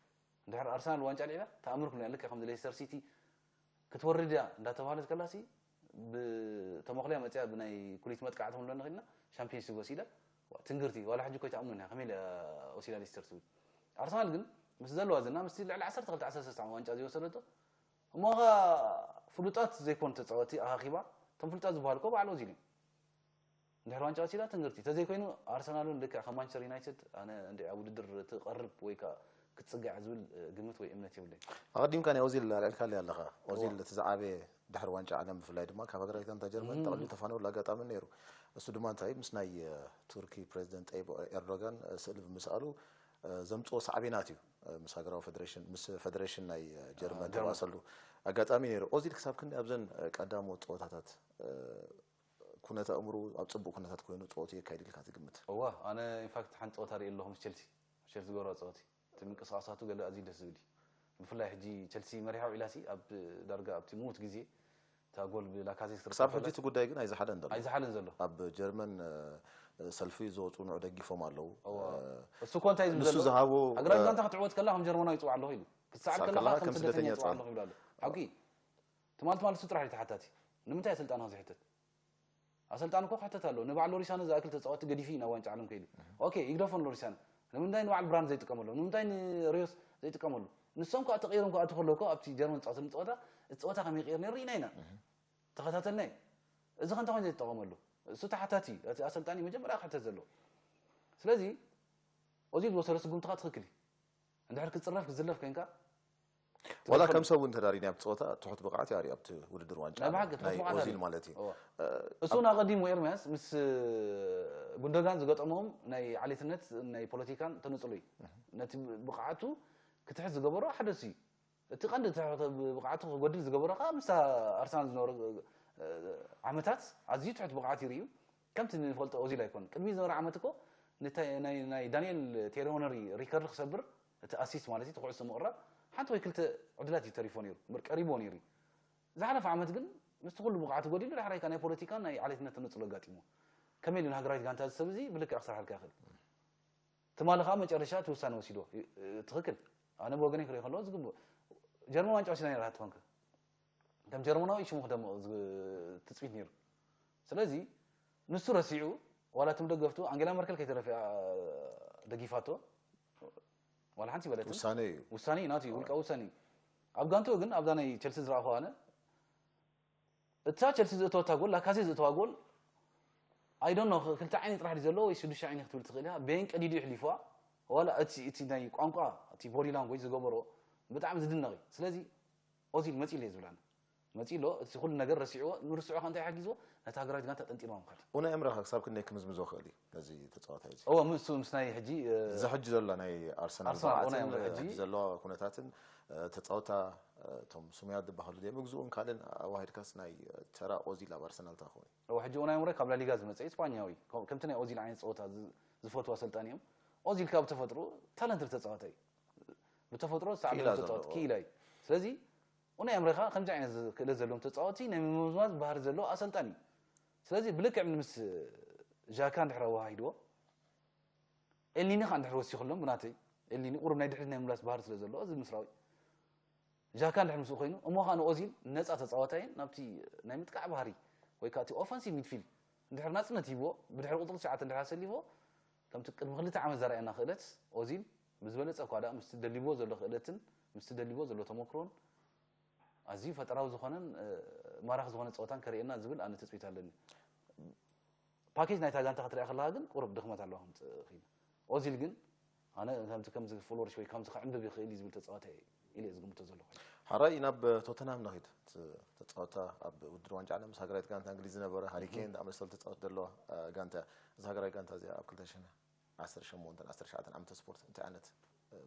እንድሕር ኣርሰናል ዋንጫ ልዒላ ተኣምር ክንብሎ ኢና ልክዕ ከምዚ ሌስተር ሲቲ ክትወርድ እያ እንዳተባህለት ከላሲ ብተመኽልያ መፅያ ብናይ ኩሊት መጥቃዕቲ ክንብሎ ንኽእልና ሻምፒዮንስ ሊግ ወሲዳ ትንግርቲ ዋላ ሕጂ ኮይ ተኣምኑን እያ ከመይ ኢለ ወሲዳ ሌስተር ትብል ኣርሰናል ግን ምስ ዘለዋ ዝና ምስ ልዕሊ ዓሰርተ ክልተ ዓሰርተ ሰለስተ ዓመት ዋንጫ ዘይወሰደቶ እሞ ኸ ፍሉጣት ዘይኮኑ ተፃወቲ ኣኻኺባ እቶም ፍሉጣት ዝበሃሉ ኮ ባዕሉ ወዚሉ እዩ እንድሕር ዋንጫ ወሲዳ ትንግርቲ ተዘይኮይኑ ኣርሰናል እውን ልክዕ ከም ማንቸስተር ዩናይትድ ኣነ እንደ ኣብ ውድድር ትቐርብ ወይ ከዓ ክትፅጋዕ ዝብል ግምት ወይ እምነት የብለይ ኣቐዲምካ ናይ ኦዚል ኣልዕልካለይ ኣለኻ ኦዚል እቲ ዝዓበየ ድሕሪ ዋንጫ ዓለም ብፍላይ ድማ ካብ ሃገራዊት ጋንታ ጀርመን ተቐሊሉ ተፋነወሉ ኣጋጣሚ ነይሩ እሱ ድማ እንታይ ምስ ናይ ቱርኪ ፕሬዚደንት ጠይብ ኤርዶጋን ስእሊ ብምስኣሉ ዘምፅኦ ሳዕቤናት እዩ ምስ ሃገራዊ ፌደሬሽን ምስ ፌደሬሽን ናይ ጀርመን ተባሰሉ ኣጋጣሚ ነይሩ ኦዚል ክሳብ ክንዲ ኣብዘን ቀዳሞ ፀወታታት ኩነት ኣእምሩ ኣብ ፅቡቅ ኩነታት ኮይኑ ፀወቱ የካይድ ኢልካ ትግምት እዋ ኣነ ኢንፋክት ሓንቲ ፀወታ ርኢ ኣለኹ ምስ ቸልሲ ቸልሲ ዝገበሮ ፀወቲ እቲ ምንቅስቃሳቱ ገለ ኣዝዩ ደስ ዝብል እዩ ብፍላይ ሕጂ ቸልሲ መሪሓ ውዒላ ሲ ኣብ ዳርጋ ኣብቲ ምዉት ግዜ እታ ጎል ብላካዜት ክትርከብ ክሳብ ሕጂ እቲ ጉዳይ ግን ኣይዝሓለን ዘሎ ኣይዝሓለን ዘሎ ኣብ ጀርመን ሰልፊ ዝወፁ ንዑ ደጊፎም ኣለዉ እሱ እኮ እንታይ ዝብል ንሱ ዘሎ ዝሃቦ ሃገራዊት ጋንታ ክትዕወት ከላ ከም ጀርመናዊ ይፅዋዕ ኣለኹ ኢሉ ክትሰዓር ክትሰዓር ከለኻ ከለኻ ከም ከም ስደተኛ ስደተኛ ይፅዋዕ ይፅዋዕ ኣለኹ ይብሉ ኣለዉ ሓቂ ትማሊ ትማሊ እሱ ጥራሕ እዩ ተሓታቲ ንምንታይ ኣሰልጣኒ ካብ ዝሕተት ኣሰልጣኒ እኮ ክሕተት ኣለዎ ንባዕል ሎሪሳነ ዝኣክል ተፃወቲ ገዲፉ እዩ ናብ ዋንጫ ዓለም ከይዱ ኦኬ ይግደፎ ንሎሪሳነ ንምንታይ ንባዕል ብራንድ ዘይጥቀመሎም ንምንታይ ንሪዮስ ዘይጥቀመሉ ንሶም ከዓ ተቀይሮም ክኣቱ ከለዉ እኮ ኣብቲ ጀርመን ዝፃወተሉ ፀወታ እቲ ፀወታ ከመይ ይቅየር ነይሩ ርኢና ኢና ተኸታተልና እዩ እዚ ከንታ ኮይኑ ዘይተጠቀመሉ እሱ ተሓታቲ እዩ እቲ ኣሰልጣኒ መጀመርያ ክሕተት ዘለዎ ስለዚ ኦዚል ዝወሰዶ ስጉምቲ ከዓ ትክክል እዩ እንድሕር ክፅረፍ ክዝለፍ ኮይንካ ዋላ ከም ሰብ እውን ተዳሪኒ ኣብቲ ፀወታ ትሑት ብቕዓት ያሪ ኣብቲ ውድድር ዋንጫ ናይ ብሓቂ ትሑት ናይ ብቕዓት ኦዚል ኣሪኒ። ማለት እዩ እዋ። እሱ እውን ኣቐዲሙ ኤርምያስ ምስ ጉንደጋን ዝገጠሞም ናይ ዓሌትነት ናይ ፖለቲካን ተነፅሎ እዩ ነቲ ብቕዓቱ ክትሕት ዝገበሮ ሓደ እሱ እዩ እቲ ቀንዲ ትሕት ብቕዓቱ ክጎድል ዝገበሮ ከዓ ምስታ ኣርሰናል ዝነበሮ ዓመታት ኣዝዩ ትሑት ብቕዓት ይርእዩ ከምቲ ንፈልጦ ኦዚል ኣይኮን ቅድሚ ዝነበረ ዓመት እኮ ናይ ዳንኤል ቴሪ ሆነሪ ሪከርድ ክሰብር እቲ ኣሲስት ማለት እቲ ኩዕሶ ምቕራብ ሓንቲ ወይ ክልተ ዕድላት እዩ ተሪፎ ነይሩ እምበር ቀሪብዎ ነይሩ እዩ ዝሓለፈ ዓመት ግን ምስቲ ኩሉ ብቕዓቱ ጎዲሉ ዳሕራይ ናይ ፖለቲካን ናይ ዓሌትነት ተነፅሎ ኣጋጢምዎ ከመይ ኢሉ ንሃገራዊት ጋንታ እዚ ሰብ እዚ ብልክዕ ክሰርሓልካ ይኽእል ትማሊ ከዓ መጨረሻ እቲ ውሳነ ወሲድዎ ትኽክል ኣነ ብወገነይ ክሪኦ ከለዎ ዝግብኦ ጀርመን ዋንጫ ወሲዳ ነይራ ትኾንከ ከም ጀርመናዊ ሽሙ ክደምቕ ትፅቢት ነይሩ ስለዚ ንሱ ረሲዑ ዋላ እቶም ደገፍቱ ኣንጌላ መርከል ከይተረፈ ደጊፋቶ ዋላ ሓንቲ በለትን ውሳነ እዩ ውሳነ እዩ ናቱ እዩ ውልቃዊ ውሳነ እዩ ኣብ ጋንትኡ ግን ኣብዛ ናይ ቸልሲ ዝረኣኹ ኣነ እታ ቸልሲ ዝእተወታ ጎል ላካዜ ዝእተዋ ጎል ኣይዶኖ ክልተ ዓይኒ ጥራሕ ድዩ ዘለዎ ወይ ሽዱሽተ ዓይኒ ክትብል ትኽእል ኢኻ በየን ቀዲዱ ይሕሊፍዋ ዋላ እቲ እቲ ናይ ቋንቋ እቲ ቦዲ ላንጎጅ ዝገበሮ ብጣዕሚ ዝድነቕ እዩ ስለዚ ኦዚል መፂሉ እየ ዝብል ኣነ መፂሎ እቲ ኩሉ ነገር ረሲዕዎ ንርስዑ ከ እንታይ ሓጊዝዎ ነቲ ሃገራዊት ጋንታ ጠንጢንዋ ምኻድ ኡናይ ኣምረኻ ክሳብ ክንደይ ክምዝምዞ ክእል እዩ ነዚ ተፃዋታይ እዚ እወ ምስኡ ምስ ናይ ሕጂ እዚ ሕጂ ዘሎ ናይ ኣርሰናል ኣርሰናል ኡናይ ብዓትን ኣምረ ሕጂ ሕጂ ዘለዋ ኩነታትን ተፃወታ እቶም ስሙያት ዝበሃሉ ደ ምግዝኡን ካልእን ኣዋሂድካስ ናይ ተራ ኦዚል ኣብ ኣርሰናል እንታይ ክኸውን እዩ እወ ሕጂ ኡናይ ኣምረ ካብ ላሊጋ ዝመፀ እዩ ስፓኛዊ ከምቲ ናይ ኦዚል ዓይነት ፀወታ ዝፈትዋ ኣሰልጣኒ እዮም ኦዚል ካብ ተፈጥሮ ታለንትድ ተፃዋታይ ብተፈጥሮ ዝሰዓበ ክኢላ ተፃወት ዘለዎ። ክኢላ እዩ። ስለዚ ኡናይ ኤምሪ ከኣ ከምዚ ዓይነት ክእለት ዘለዎም ተፃወትቲ ናይ ምምዝማዝ ባህሪ ዘለዎ ኣሰልጣኒ እዩ። ስለዚ ብልክዕ ምስ ዣካ እንድሕር ኣወሃሂድዎ ኤልኒኒ ከኣ እንድሕር ወሲኽሎም ብናተይ ኤልኒኒ ቁሩብ ናይ ድሕሪት ናይ ምምላስ ባህሪ ስለ ዘለዎ እዚ ምስራዊ ዣካ እንድሕር ምስኡ ኮይኑ እሞ ከኣ ንኦዚል ነፃ ተፃዋታይን ናብቲ ናይ ምጥቃዕ ባህሪ ወይ ከዓ እቲ ኦፈንሲቭ ሚድፊልድ እንድሕር ናፅነት ሂብዎ፣ ብድሕሪ ቁፅሪ ትሽዓተ እንድሕር ኣሰሊፍዎ፣ ከምቲ ቅድሚ ክልተ ዓመት ዘርኣየና ክእለት ኦዚል ብዝበለፀ እኳ ደኣ ምስቲ ደሊብዎ ዘሎ ክእለትን ምስቲ ደሊብዎ ዘሎ ተመክሮን ኣዝዩ ፈጠራዊ ዝኾነን ማራኺ ዝኾነ ፀወታን ከርእየና ዝብል ኣነ ትፅቢት ኣለኒ። ፓኬጅ ናይታ ጋንታ ክትሪኣ ከለኻ ግን ቁሩብ ድኽመት ኣለዋ ከምፅእ ኽኢላ። ኦዚል ግን ኣነ ከምዚ ከምዚ ክፍሎርሽ ወይ ከምዚ ክዕንብብ ይኽእል እዩ ዝብል ተፃዋታይ ኢለ እየ ዝግምቶ ዘለኹ። ሓራይ ናብ ቶተንሃም ንኺድ። እቲ ተፃወታ ኣብ ውድድር ዋንጫ ዓለም ምስ ሃገራዊት ጋንታ እንግሊዝ ዝነበረ ሃሪኬን ዝኣመሰሉ ተፃወት ዘለዋ ጋንታ እያ። እዛ ሃገራዊት ጋንታ እዚኣ ኣብ ክልተ ሽሕን ዓሰርተ ሸሞንተን ዓሰርተ ትሽዓተን ዓመተ ስፖርት እንታይ ዓይነት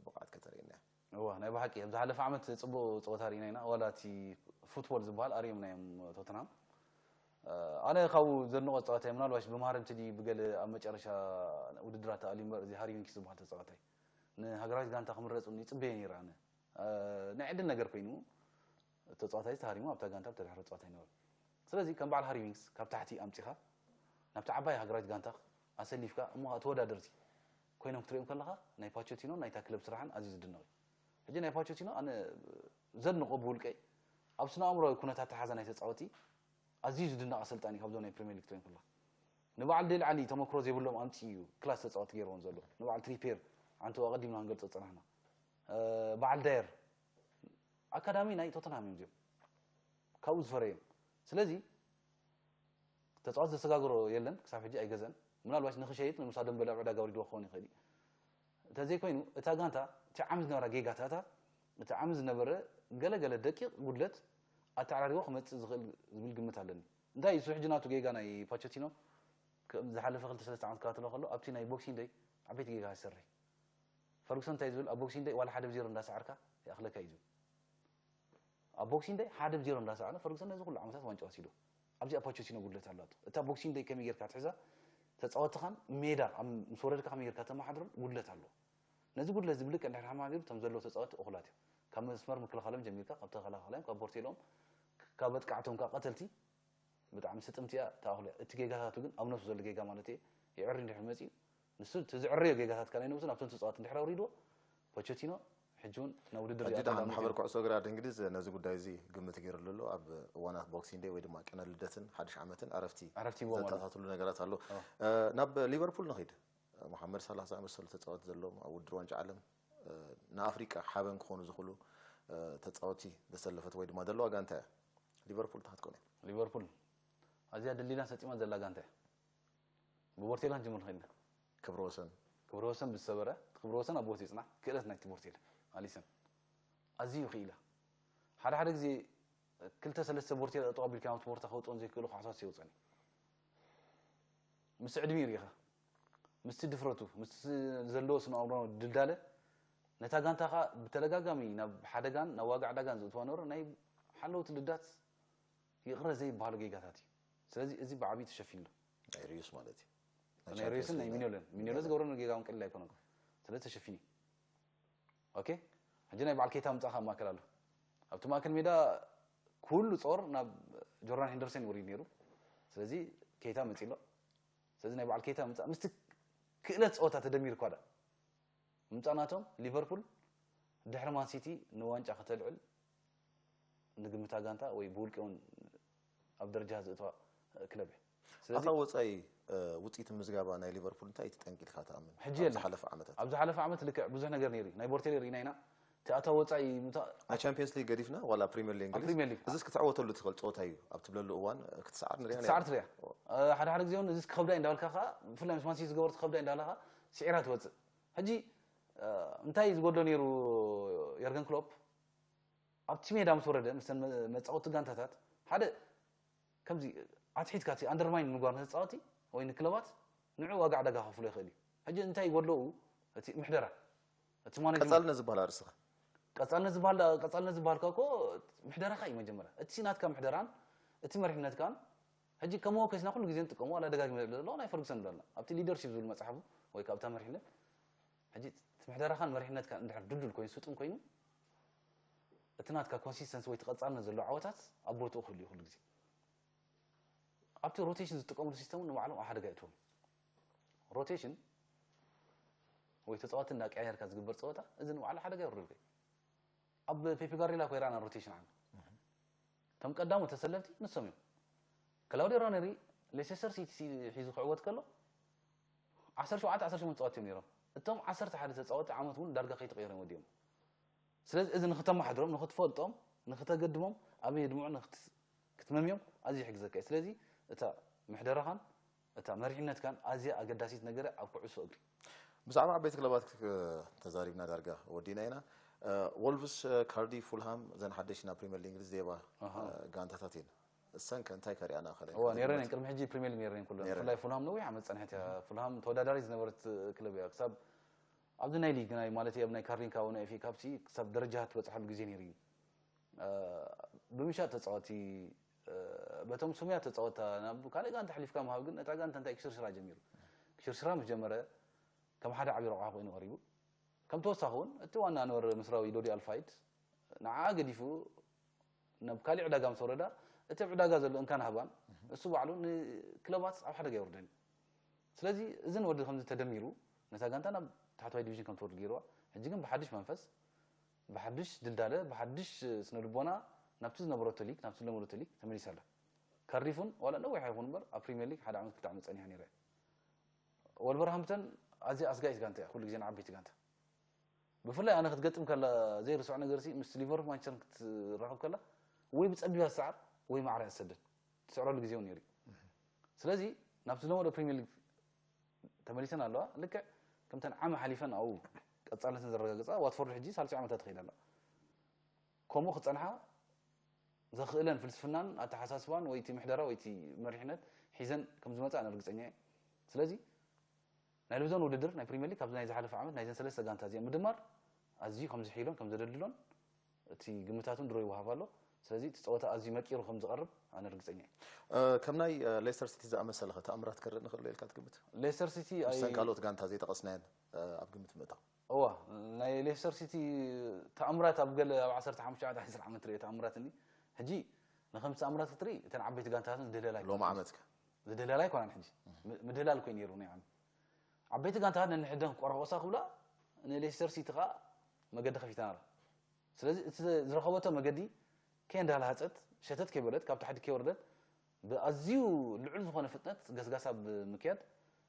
ብቕዓት ከተርእየና እያ? እዋ ናይ ብሓቂ ኣብ ዝሓለፈ ዓመት ፅቡቅ ፀወታ ርኢና ኢና። ዋላ እቲ ፉትቦል ዝበሃል ኣርዮም ናዮም ቶተንሃም ኣነ ካብኡ ዘድንቆ ፀወታ ምናልባሽ ብማህረምቲ ድዩ ብገለ ኣብ መጨረሻ ውድድራት ተኣልዩ እምበር እዚ ሃሪ ዊንክስ ዝበሃል ተፃዋታይ ንሃገራዊት ጋንታ ክምረፁ ይፅበዮ ነይረ ኣነ ናይ ዕድል ነገር ኮይኑ ተፃዋታይ ተሃሪሙ ኣብታ ጋንታ ብተድሕረ ፀወታ ይነበረ ስለዚ ከም በዓል ሃሪ ዊንክስ ካብ ታሕቲ ኣምፂኻ ናብቲ ዓባይ ሃገራዊት ጋንታ ኣሰሊፍካ እሞ ተወዳደርቲ ኮይኖም ክትሪኦም ከለኻ ናይ ፓቾቲኖ ናይታ ክለብ ስራሕን ኣዝዩ ዝድነቕ እዩ ሕጂ ናይ ፓቾቲኖ ኣነ ዘድንቆ ብውልቀይ ኣብ ስነ ኣእምሮዊ ኩነታት ተሓዛ ናይ ተፃወቲ ኣዝዩ ዝድነቕ ኣሰልጣኒ ካብዞም ናይ ፕሪሚየር ሊግ ትሪኦም ከለኻ ንበዓል ዴል ዓሊ ተመክሮ ዘይብሎም ኣምፂኡ እዩ ክላስ ተፃወቲ ገይርዎም ዘሎ ንበዓል ትሪፔር ዓንቱ ኣቐዲምና ክንገልፆ ዝፀናሕና በዓል ዳየር ኣካዳሚ ናይ ቶተንሃም እዮም እዚኦም ካብኡ ዝፈረዮም ስለዚ ተፃዋት ዘሰጋግሮ የለን ክሳብ ሕጂ ኣይገዘን ምናልባሽ ንክሸይጥ ንምሳ ደንበለ ኣብ ዕዳጋ ወሪድዎ ክኸውን ይኽእል እዩ እንተዘይኮይኑ እታ ጋንታ እቲ ዓሚ ዝነበራ ጌጋታታ እቲ ዓሚ ዝነበረ ገለገለ ደቂቕ ጉድለት ኣተዓራሪቦ ክመፅእ ዝኽእል ዝብል ግምት ኣለኒ እንታይ እሱ ሕጂ ናቱ ጌጋ ናይ ፓቸቲኖ ዝሓለፈ ክልተ ሰለስተ ዓመት ክከታተሎ ከሎ ኣብቲ ናይ ቦክሲንግ ደይ ዓበይቲ ጌጋ ይሰርሕ ፈርጉሰን እንታይ ዝብል ኣብ ቦክሲንግ ደይ ዋላ ሓደ ብዜሮ እንዳሰዓርካ ይኣኽለካ እዩ ዝብል ኣብ ቦክሲንግ ደይ ሓደ ብዜሮ እንዳሰዓረ ፈርጉሰን ነዚ ኩሉ ዓመታት ዋንጫ ወሲዱ ኣብዚኣ ፓቸቲኖ ጉድለት ኣላቶ እታ ቦክሲንግ ደይ ከመይ ጌርካ ትሕዛ ተፃወትኻን ሜዳ ምስ ወረድካ ከመይ ጌርካ ተመሓድሮን ጉድለት ኣለዎ ነዚ ጉድለት እዚ ብልክዕ እንድሕር ሓማሚሩ እቶም ዘለዉ ተፃወቲ እኹላት እዮም ካብ መስመር ምክልኻሎም ጀሚርካ ካብ ተኸላኻላዮም ካብ ቦርቴሎም ካብ ኣጥቃዕቶም ካብ ቀተልቲ ብጣዕሚ ስጥምቲ እያ ተኣኽሎ እቲ ጌጋታቱ ግን ኣብ ነብሱ ዘሎ ጌጋ ማለት እየ ይዕሪ እንድሕር መፂኡ ንሱ እቲ ዝዕረዮ ጌጋታት ካልኣይ ነብሱ ናብቶም ተፃወቲ እንድሕር ኣውሪድዎ ፖቸቲኖ ሕጂ እውን ናብ ውድድር ሕጂ ደሓን ማሕበር ኩዕሶ እግሪ ዓዲ እንግሊዝ ነዚ ጉዳይ እዚ ግምት ገይርሉ ኣሎ ኣብ እዋናት ቦክሲንግ ደይ ወይ ድማ ቅነ ልደትን ሓድሽ ዓመትን ዕረፍቲ ዕረፍቲ ይቦ ማለት ዘተኣታትሉ ነገራት ኣሎ ናብ ሊቨርፑል ንኺድ መሓመድ ሳላህ ዝኣመሰሉ ተፃወቲ ዘለዎም ኣብ ውድድር ዋንጫ ዓለም ንኣፍሪቃ ሓበን ክኾኑ ዝኽእሉ ተፃወቲ ዘሰለፈት ወይ ድማ ዘለዋ ጋንታ እያ ሊቨርፑል እንታይ ክትኮን እያ ሊቨርፑል ኣዝያ ደሊላ ሰጢማ ዘላ ጋንታ እያ ብቦርቴላ ክንጅምር ንኽእል ኢና ክብረ ወሰን ክብረ ወሰን ብዝሰበረ ክብረ ወሰን ኣብ ቦት ይፅናሕ ክእለት ናይቲ ቦርቴላ ኣሊሰን ኣዝዩ ክኢላ ሓደ ሓደ ግዜ ክልተ ሰለስተ ቦርቴላ ጠጠው ኣቢልካ ናብቲ ቦርታ ከውፅኦም ዘይክእሉ ካሕሳስ የውፅአን እዩ ምስ ዕድሚኡ ርኢኻ ምስቲ ድፍረቱ ምስቲ ዘለዎ ስነ ኣእምሮ ድልዳለ ነታ ጋንታ ኸዓ ብተደጋጋሚ ናብ ሓደጋን ናብ ዋጋ ዕዳጋን ዘእትዋ ነበረ ናይ ሓለውቲ ልዳት ይቕረ ዘይበሃሉ ጌጋታት እዩ ስለዚ እዚ ብዓብዩ ተሸፊኑ ኣሎ ናይ ሪዩስ ማለት እዩ ናይ ሪዩስን ናይ ሚኖለን ሚኖለ ዝገብረ ጌጋ እውን ቀሊል ኣይኮነን ስለዚ ተሸፊኑ እዩ ኦኬ ሕጂ ናይ በዓል ኬታ ምጻእ ካብ ማእከል ኣሎ ኣብቲ ማእከል ሜዳ ኩሉ ጾር ናብ ጆርዳን ሄንደርሰን ይወሪድ ነይሩ ስለዚ ኬታ መጺእ ኣሎ ስለዚ ናይ በዓል ኬታ ምጻእ ምስቲ ክእለት ጸወታ ተደሚሩ እኳ ምምጻእ ናቶም ሊቨርፑል ድሕሪ ማን ሲቲ ንዋንጫ ከተልዕል ንግምታ ጋንታ ወይ ብውልቂ እውን ኣብ ደረጃ ዘእትዋ ክለብ እያ ስለዚ ኣታ ወፃኢ ውፅኢት ምዝጋባ ናይ ሊቨርፑል እንታይ እዩ ጠንቂ ኢልካ ትኣምን ሕጂ ኣብ የለን። ዝሓለፈ ዓመታት ኣብ ዝሓለፈ ዓመት ልክዕ ብዙሕ ነገር ነይሩ እዩ። ናይ ቦርቴሌ ርኢና ኢና እቲ ኣታ ወፃኢ ምታ ናይ ቻምፒየንስ ሊግ ገዲፍና ዋላ ፕሪሚየር ሊግ ኣብ እንግሊዝ ፕሪሚየር ሊግ እዚ ክትዕወተሉ ትኽእል ፀወታ እዩ ኣብ ትብለሉ እዋን ክትሰዓር ንሪኣ ነይራ። ትሰዓር ትሪኣ ሓደ ሓደ ግዜ እውን እዚ ክኸብዳ እዩ እንዳበልካ ከዓ ብፍላይ ምስ ማንሲቲ ዝገበሩ ክኸብዳ እዩ እንዳበልካ ስዒራ ትወፅእ ሕጂ እንታይ ዝጎድሎ ነይሩ የርገን ክሎፕ ኣብቲ ሜዳ ምስ ወረደ ምስተን መፃወቲ ጋንታታት ሓደ ከምዚ ኣትሒትካ እቲ ኣንደርማይን ምግባር ንተፃወቲ ወይ ንክለባት ንዑ ዋጋ ዕዳጋ ከፍሎ ይኽእል እዩ ሕጂ እንታይ ይጎድለኡ እቲ ምሕደራ እቲ ማኔጅመንት ቀፃልነት ዝበሃል ኣርእስኻ ቀፃልነት ዝበሃል ቀፃልነት ዝበሃልካ እኮ ምሕደራኻ እዩ መጀመርያ እቲ ናትካ ምሕደራን እቲ መሪሕነትካን ሕጂ ከም መወከሲና ኩሉ ግዜ ንጥቀሞ ዋላ ደጋጊመ ዝብል ዘለኹ ናይ ፈርጉሰን ንብለና ኣብቲ ሊደርሺፕ ዝብል መፅሓፉ ወይ ካብታ መሪሕነት ሕጂ እቲ ምሕደራኻን መሪሕነትካን እንድሕር ድልዱል ኮይኑ ስጡም ኮይኑ እቲ ናትካ ኮንሲስተንሲ ወይ ተቐጻልነት ዘለዎ ዓወታት ኣብ ቦትኡ ክህሉ እዩ ኩሉ ግዜ ኣብቲ ሮቴሽን ዝጥቀምሉ ሲስተም እውን ንባዕሎም ኣብ ሓደጋ የእትዎም ሮቴሽን ወይ ተፃወቲ እንዳቀያየርካ ዝግበር ፀወታ እዚ ንባዕሉ ሓደጋ የውርደልካ እዩ ኣብ ፔፕ ጋርዲዮላ እኮ ይረኣና ሮቴሽን ዓሚ እቶም ቀዳሞት ተሰለፍቲ ንሶም እዮም ክላውዲዮ ራነሪ ሌሴስተር ሲቲ ሲ- ሒዙ ክዕወት ከሎ ዓሰርተ ሸውዓተ ዓሰርተ ሸሞንተ ተጻወትቲ እዮም ነይሮም። እቶም ዓሰርተ ሓደ ተጻወትቲ ዓመት እውን ዳርጋ ከይተቐየሩ እዮም ወዲኦም። ስለዚ እዚ ንክተመሓድሮም፣ ንክትፈልጦም፣ ንክተገድሞም፣ ኣበይ የድምዑ ንክት- ክትመምዮም ኣዝዩ ይሕግዘካ እዩ። ስለዚ እታ ምሕደራኻን እታ መሪሕነትካን ኣዝያ ኣገዳሲት ነገር ኣብ ኩዕሶ እግሪ። ብዛዕባ ዓበይቲ ክለባት ተዛሪብና ዳርጋ ወዲና ኢና። ወልቭስ፣ ካርዲፍ፣ ፉልሃም እዘን ሓደሽቲ ናብ ፕሪምየር ሊግ እንግሊዝ ዜባ ጋንታታት እየን። እሰን ከ እንታይ ከሪኣና ከለ እዋ ነይረን እየን። ቅድሚ ሕጂ ፕሪምየር ሊግ ነይረን እየን ኩለን። ብፍላይ ፉልሃም ነዊሕ ዓመት ጸንሐት እያ። ፉልሃም ተወዳዳሪት ዝነበረት ክለብ እያ። ክሳብ ኣብዚ ናይ ሊግ ናይ ማለት ኣብ ናይ ካርሊንካ ወይ ናይ ኤፍ ኤ ካፕ ሲ ክሳብ ደረጃ ትበጽሓሉ ግዜ ነይሩ እዩ። ብምሻጥ ተጻወቲ በቶም ስሙያት ተጻወታ ናብ ካልእ ጋንታ ኣሕሊፍካ ምሃብ ግን ነታ ጋንታ እንታይ ክሽርሽራ ጀሚሩ። ክሽርሽራ ምስ ጀመረ ከም ሓደ ዓቢ ረቑሓ ኮይኑ ቀሪቡ። ከም ተወሳኺ እውን እቲ ዋና ኣንበር ምስራዊ ዶዲ ኣልፋይድ ንዓ ገዲፉ ናብ ካሊእ ዕዳጋ ምስ ወረዳ እቲ ኣብ ዕዳጋ ዘሎ እንካን ሃባን እሱ ባዕሉ ንክለባት ኣብ ሓደጋ የውርደን እዩ። ስለዚ እዝን ወዲ ከምዚ ተደሚሩ ነታ ጋንታ ናብ ታሕተዋይ ዲቪዥን ከም ትወርድ ገይርዋ። ሕጂ ግን ብሓድሽ መንፈስ ብሓድሽ ድልዳለ ብሓድሽ ስነ ልቦና ናብቲ ዝነበረቶ ሊግ ናብቲ ዝለመደቶ ሊግ ተመሊሳ ኣላ። ካርዲፍ እውን ዋላ ነዊሕ ኣይኹን እምበር ኣብ ፕሪምየር ሊግ ሓደ ዓመት ክልተ ዓመት ጸኒሓ ነይራ እያ። ወልቨርሃምፕተን ኣዝያ ኣስጋኢት ጋንታ እያ ኩሉ ግዜ ንዓበይቲ ጋንታ። ብፍላይ ኣነ ክትገጥም ከላ ዘይርስዖ ነገር ሲ ምስ ሊቨርፑል ማንቸስተር ክትራኸብ ከላ ወይ ብጸቢባ ትስዓር ወይ ማዕረ እያ ትሰደድ። ትስዕረሉ ግዜ እውን ነይሩ እዩ። ስለዚ ናብቲ ዝለመዶ ፕሪምየር ሊግ ተመሊሰን ኣለዋ። ልክዕ ከምተን ዓመ ሓሊፈን ኣብኡ ቀጻልነተን ዘረጋገጻ ዋትፎርድ ሕጂ ሳልሳይ ዓመታ ትኸይድ ኣላ። ከምኡ ክጸንሓ ዘኽእለን ፍልስፍናን ኣተሓሳስባን ወይ እቲ ምሕደራ ወይ እቲ መሪሕነት ሒዘን ከም ዝመጻ ኣነ ርግጸኛ እየ። ስለዚ ናይ ልብዞን ውድድር ናይ ፕሪምየር ሊግ ካብዚ ናይ ዝሓለፈ ዓመት ናይዘን ሰለስተ ጋንታ እዚአን ምድማር ኣዝዩ ከም ዝሕይሎን ከም ዘደልድሎን እቲ ግምታት እውን ድሮ ይወሃብ ኣሎ። ስለዚ እቲ ጸወታ ኣዝዩ መቂሩ ከም ዝቐርብ ኣነ ርግጸኛ እየ። ከም ናይ ሌስተር ሲቲ ዝኣመሰለ ኸ ተኣምራት ከርኢ ንኽእል ኢልካ ትግምት? ሌስተር ሲቲ ኣይ- ምስተን ካልኦት ጋንታ ዘይጠቐስናየን ኣብ ግምት ምእታው። እዋ ናይ ሌስተር ሲቲ ተኣምራት ኣብ ገለ ኣብ ዓሰርተ ሓሙሽተ ዓመት ዓሰርተ ዓመት ትርኢ ተኣምራት እኒ ሕጂ ንኸምቲ ተኣምራት ክትርኢ እተን ዓበይቲ ጋንታታትን ዝድህለላ ሎሚ ኣይኮናን። ዓመት ከ? ዝድህለላ ኣይኮናን ሕጂ ም- ምድህላል ኮይ ነይሩ ናይ ዓመት ዓበይቲ ጋንታታት ነንሕደን ክቆራቆሳ ክብላ ንሌስተር ሲቲ ከዓ መገዲ ከፊታ ነራ። ስለዚ እቲ ዝረኸበቶ መገዲ ከየንዳልሃፀት ሸተት ከይበለት ካብ ታሕቲ ከይወረደት ብኣዝዩ ልዑል ዝኾነ ፍጥነት ገስጋሳ ብምክያድ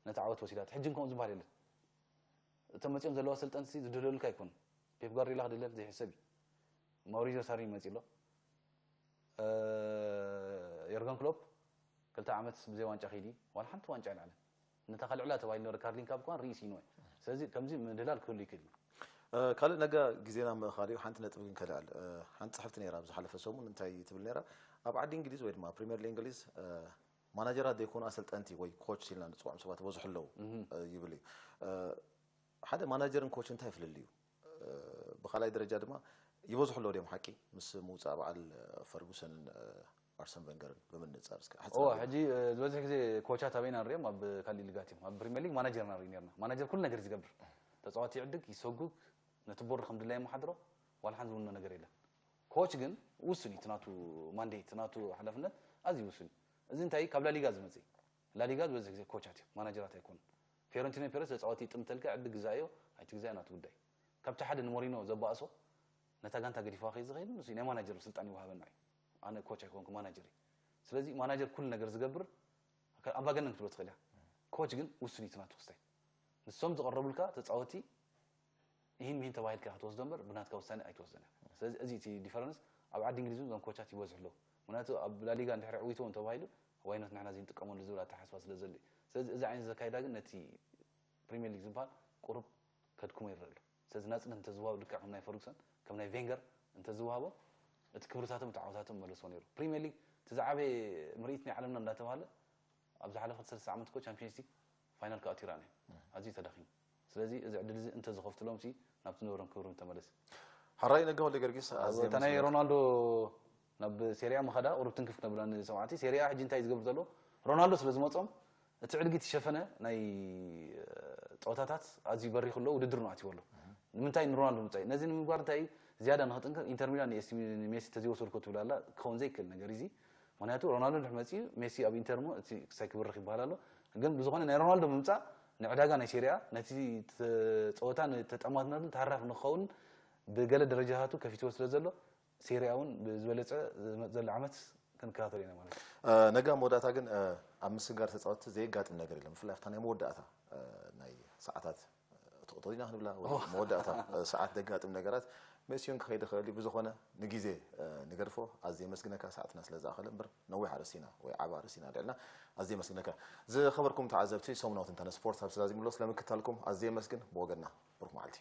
ነቲ ዓወት ወሲዳት። ሕጂ እንከምኡ ዝበሃል የለን። እቶም መፂኦም ዘለዉ ኣሰልጠንቲ ዝድህለሉልካ ኣይኮኑን። ፔፕ ጋርዲዮላ ክድህለል ዘይሕሰብ እዩ። ማውሪዚዮ ሳሪ መፂ ኣሎ። የርገን ክሎፕ ክልተ ዓመት ብዘይ ዋንጫ ከይዲ ዋላ ሓንቲ ዋንጫ ኣይለዓለን። ነታ ካልዕላ ተባሂሉ ነበረ ካርሊን ካፕ እኳ ርእሲ ይንወ። ስለዚ ከምዚ ምድላል ክህሉ ይክእል እዩ። ካልእ ነጋ ግዜና ምእኻል እዩ። ሓንቲ ነጥቢ ግን ከልኣል ሓንቲ ፅሕፍቲ ነይራ ኣብ ዝሓለፈ ሰሙን እንታይ ትብል ነይራ? ኣብ ዓዲ እንግሊዝ ወይ ድማ ፕሪምየር ሊግ እንግሊዝ ማናጀራት ዘይኮኑ ኣሰልጠንቲ ወይ ኮች ኢልና ንፅውዖም ሰባት ይበዝሑ ኣለዉ ይብል እዩ። ሓደ ማናጀርን ኮች እንታይ ፍልልዩ? ብካልኣይ ደረጃ ድማ ይበዝሑ ኣለዉ ድዮም ሓቂ ምስ ምውፃእ በዓል ፈርጉሰንን ኣርሰን ቨንገርን ብምንፃር እስከ እዎ ሓፂር ኣቢልና። ሕጂ ዝበዝሕ ግዜ ኮቻት ኣበይና ንሪኦም ኣብ ካሊእ ሊጋት እዮም ኣብ ፕሪሚየር ሊግ ማናጀር ኢና ንርኢ ነርና ማናጀር ኩሉ ነገር እዩ ዝገብር ተፃዋቲ ይዕድግ ይሰጉግ ነቲ ቦርድ ከም ድላይ የመሓድሮ ዋላ ሓንቲ ዝውኖ ነገር የለን ኮች ግን ውሱን እዩ እቲ ናቱ ማንዴት እቲ ናቱ ሓላፍነት ኣዝዩ ውሱን እዩ እዚ እንታይ ካብ ላሊጋ ዝመፅእ እዩ ላሊጋ ዝበዝሕ ግዜ ኮቻት እዮም ማናጀራት ኣይኮኑን ፊዮረንቲኖ ፔሬስ ተፃዋቲ ይጥምተልካ ዕድግ ግዛእዮ ኣይትግዛእዮ ናቱ ጉዳይ እዩ ካብቲ ሓደ ንሞሪኖ ዘባእሶ ነታ ጋንታ ገዲፍዋ ከይዝኸይድ ንሱ ናይ ማናጀር ስልጣን ይወሃበና እዩ ኣነ ኮች ኣይኮንኩ ማናጀር እዩ ስለዚ ማናጀር ኩሉ ነገር ዝገብር ኣምባገነን ክትብሎ ትኽእል እያ ኮች ግን ውሱን እዩ ናቱ ክስታይ ንሶም ዝቐረቡልካ ተፃወቲ ይህን ምሂን ተባሂልካ ክትወስዶ እምበር ብናትካ ውሳኔ ኣይትወስዶን እያ ስለዚ እዚ እቲ ዲፈረንስ ኣብ ዓዲ እንግሊዝ እውን እዞም ኮቻት ይበዝሑ ኣለዉ ምክንያቱ ኣብ ላሊጋ እንድሕር ዕዊትዎ እንተባሂሉ ዋይኖት ንሕና እዚ ንጥቀመሉ ዝብል ኣተሓስባ ስለ ዘሎ እዩ ስለዚ እዚ ዓይነት ዘካይዳ ግን ነቲ ፕሪሚየር ሊግ ዝበሃል ቁሩብ ከድክሞ ይረአ ኣሎ። ስለዚ ናጽነት እንተዝወሃብ ልክዕ ከም ናይ ፈርጉሰን ከም ናይ ቬንገር እንተዝወሃቦም እቲ ክብርታቶም እቲ ዓወታቶም መለስዎ ነይሩ። ፕሪምየር ሊግ እቲ ዝዓበየ ምርኢት ናይ ዓለምና እንዳተባህለ ኣብ ዝሓለፈ ክልተ ሰለስተ ዓመት እኮ ቻምፒየንስ ሊግ ፋይናል ክኣቱ ይረኣና እዩ። ኣዝዩ ተዳኺሙ። ስለዚ እዚ ዕድል እዚ እንተዝኸፍትሎም ሲ ናብቲ ዝነበሮም ክብሪ ምተመለሰ። ሓራይ ነጋ ወልደጊዮርጊስ ኣዝየ እታ ናይ ኣመስግነካ። ሮናልዶ ናብ ሴሪኣ ምኻዳ ቁሩብ ትንክፍ ክነብላ ንሰማዕቲ። ሴሪኣ ሕጂ እንታይ እዩ ዝገብር ዘሎ? ሮናልዶ ስለ ዝመጾም እቲ ዕድጊት ዝሸፈነ ናይ ጸወታታት ኣዝዩ በሪኹ ኣሎ፣ ውድድር እውን ኣትይዎ ኣሎ። ንምንታይ ንሮናልዶ ምጻይ? ነዚ ንምግባር እንታይ እዩ ዝያዳ ንኽጥንክር ኢንተር ሚላን ንኤሲ ሜሲ ተዘይወሰድኮ ትብል ኣላ ክኸውን ዘይክእል ነገር እዚ ምክንያቱ ሮናልዶ ድሕሪ መጺኡ ሜሲ ኣብ ኢንተር ሞ እቲ ክሳይ ክብርኽ ይበሃል ኣሎ ግን ብዝኾነ ናይ ሮናልዶ ምምጻእ ንዕዳጋ ናይ ሴሪኣ ነቲ ጸወታ ንተጠማትነቱ ተሃራፊ ንክኸውን ብገለ ደረጃታቱ ከፊትዎ ስለ ዘሎ ሴሪኣ እውን ብዝበለጸ ዝመጽእ ዘሎ ዓመት ክንከታተሎ ኢና ማለት እዩ። ነጋ መወዳእታ ግን ኣብ ምስግጋር ተፃወትቲ ዘየጋጥም ነገር የለን። ብፍላይ ኣብታ ናይ መወዳእታ ናይ ሰዓታት ተቆጦሪና ክንብላ ወይ መወዳእታ ሰዓት ደጋጥም ነገራት መሲዮን ክኸይድ ይኽእል እዩ። ብዝኾነ ንግዜ ንገድፎ። ኣዝየ የመስግነካ፣ ሰዓትና ስለ ዝኣኸለ እምበር ነዊሕ ኣርእስቲ ኢና ወይ ዓቢ ኣርእስቲ ኢና ኣልዕልና። ኣዝየ የመስግነካ። ዝኸበርኩም ተዓዘብቲ፣ ሰሙናዊ ትንታነ ስፖርት ኣብ ስላዚምሎስ ለምክታልኩም ኣዝየ የመስግን። ብወገንና ብሩክ መዓልቲ።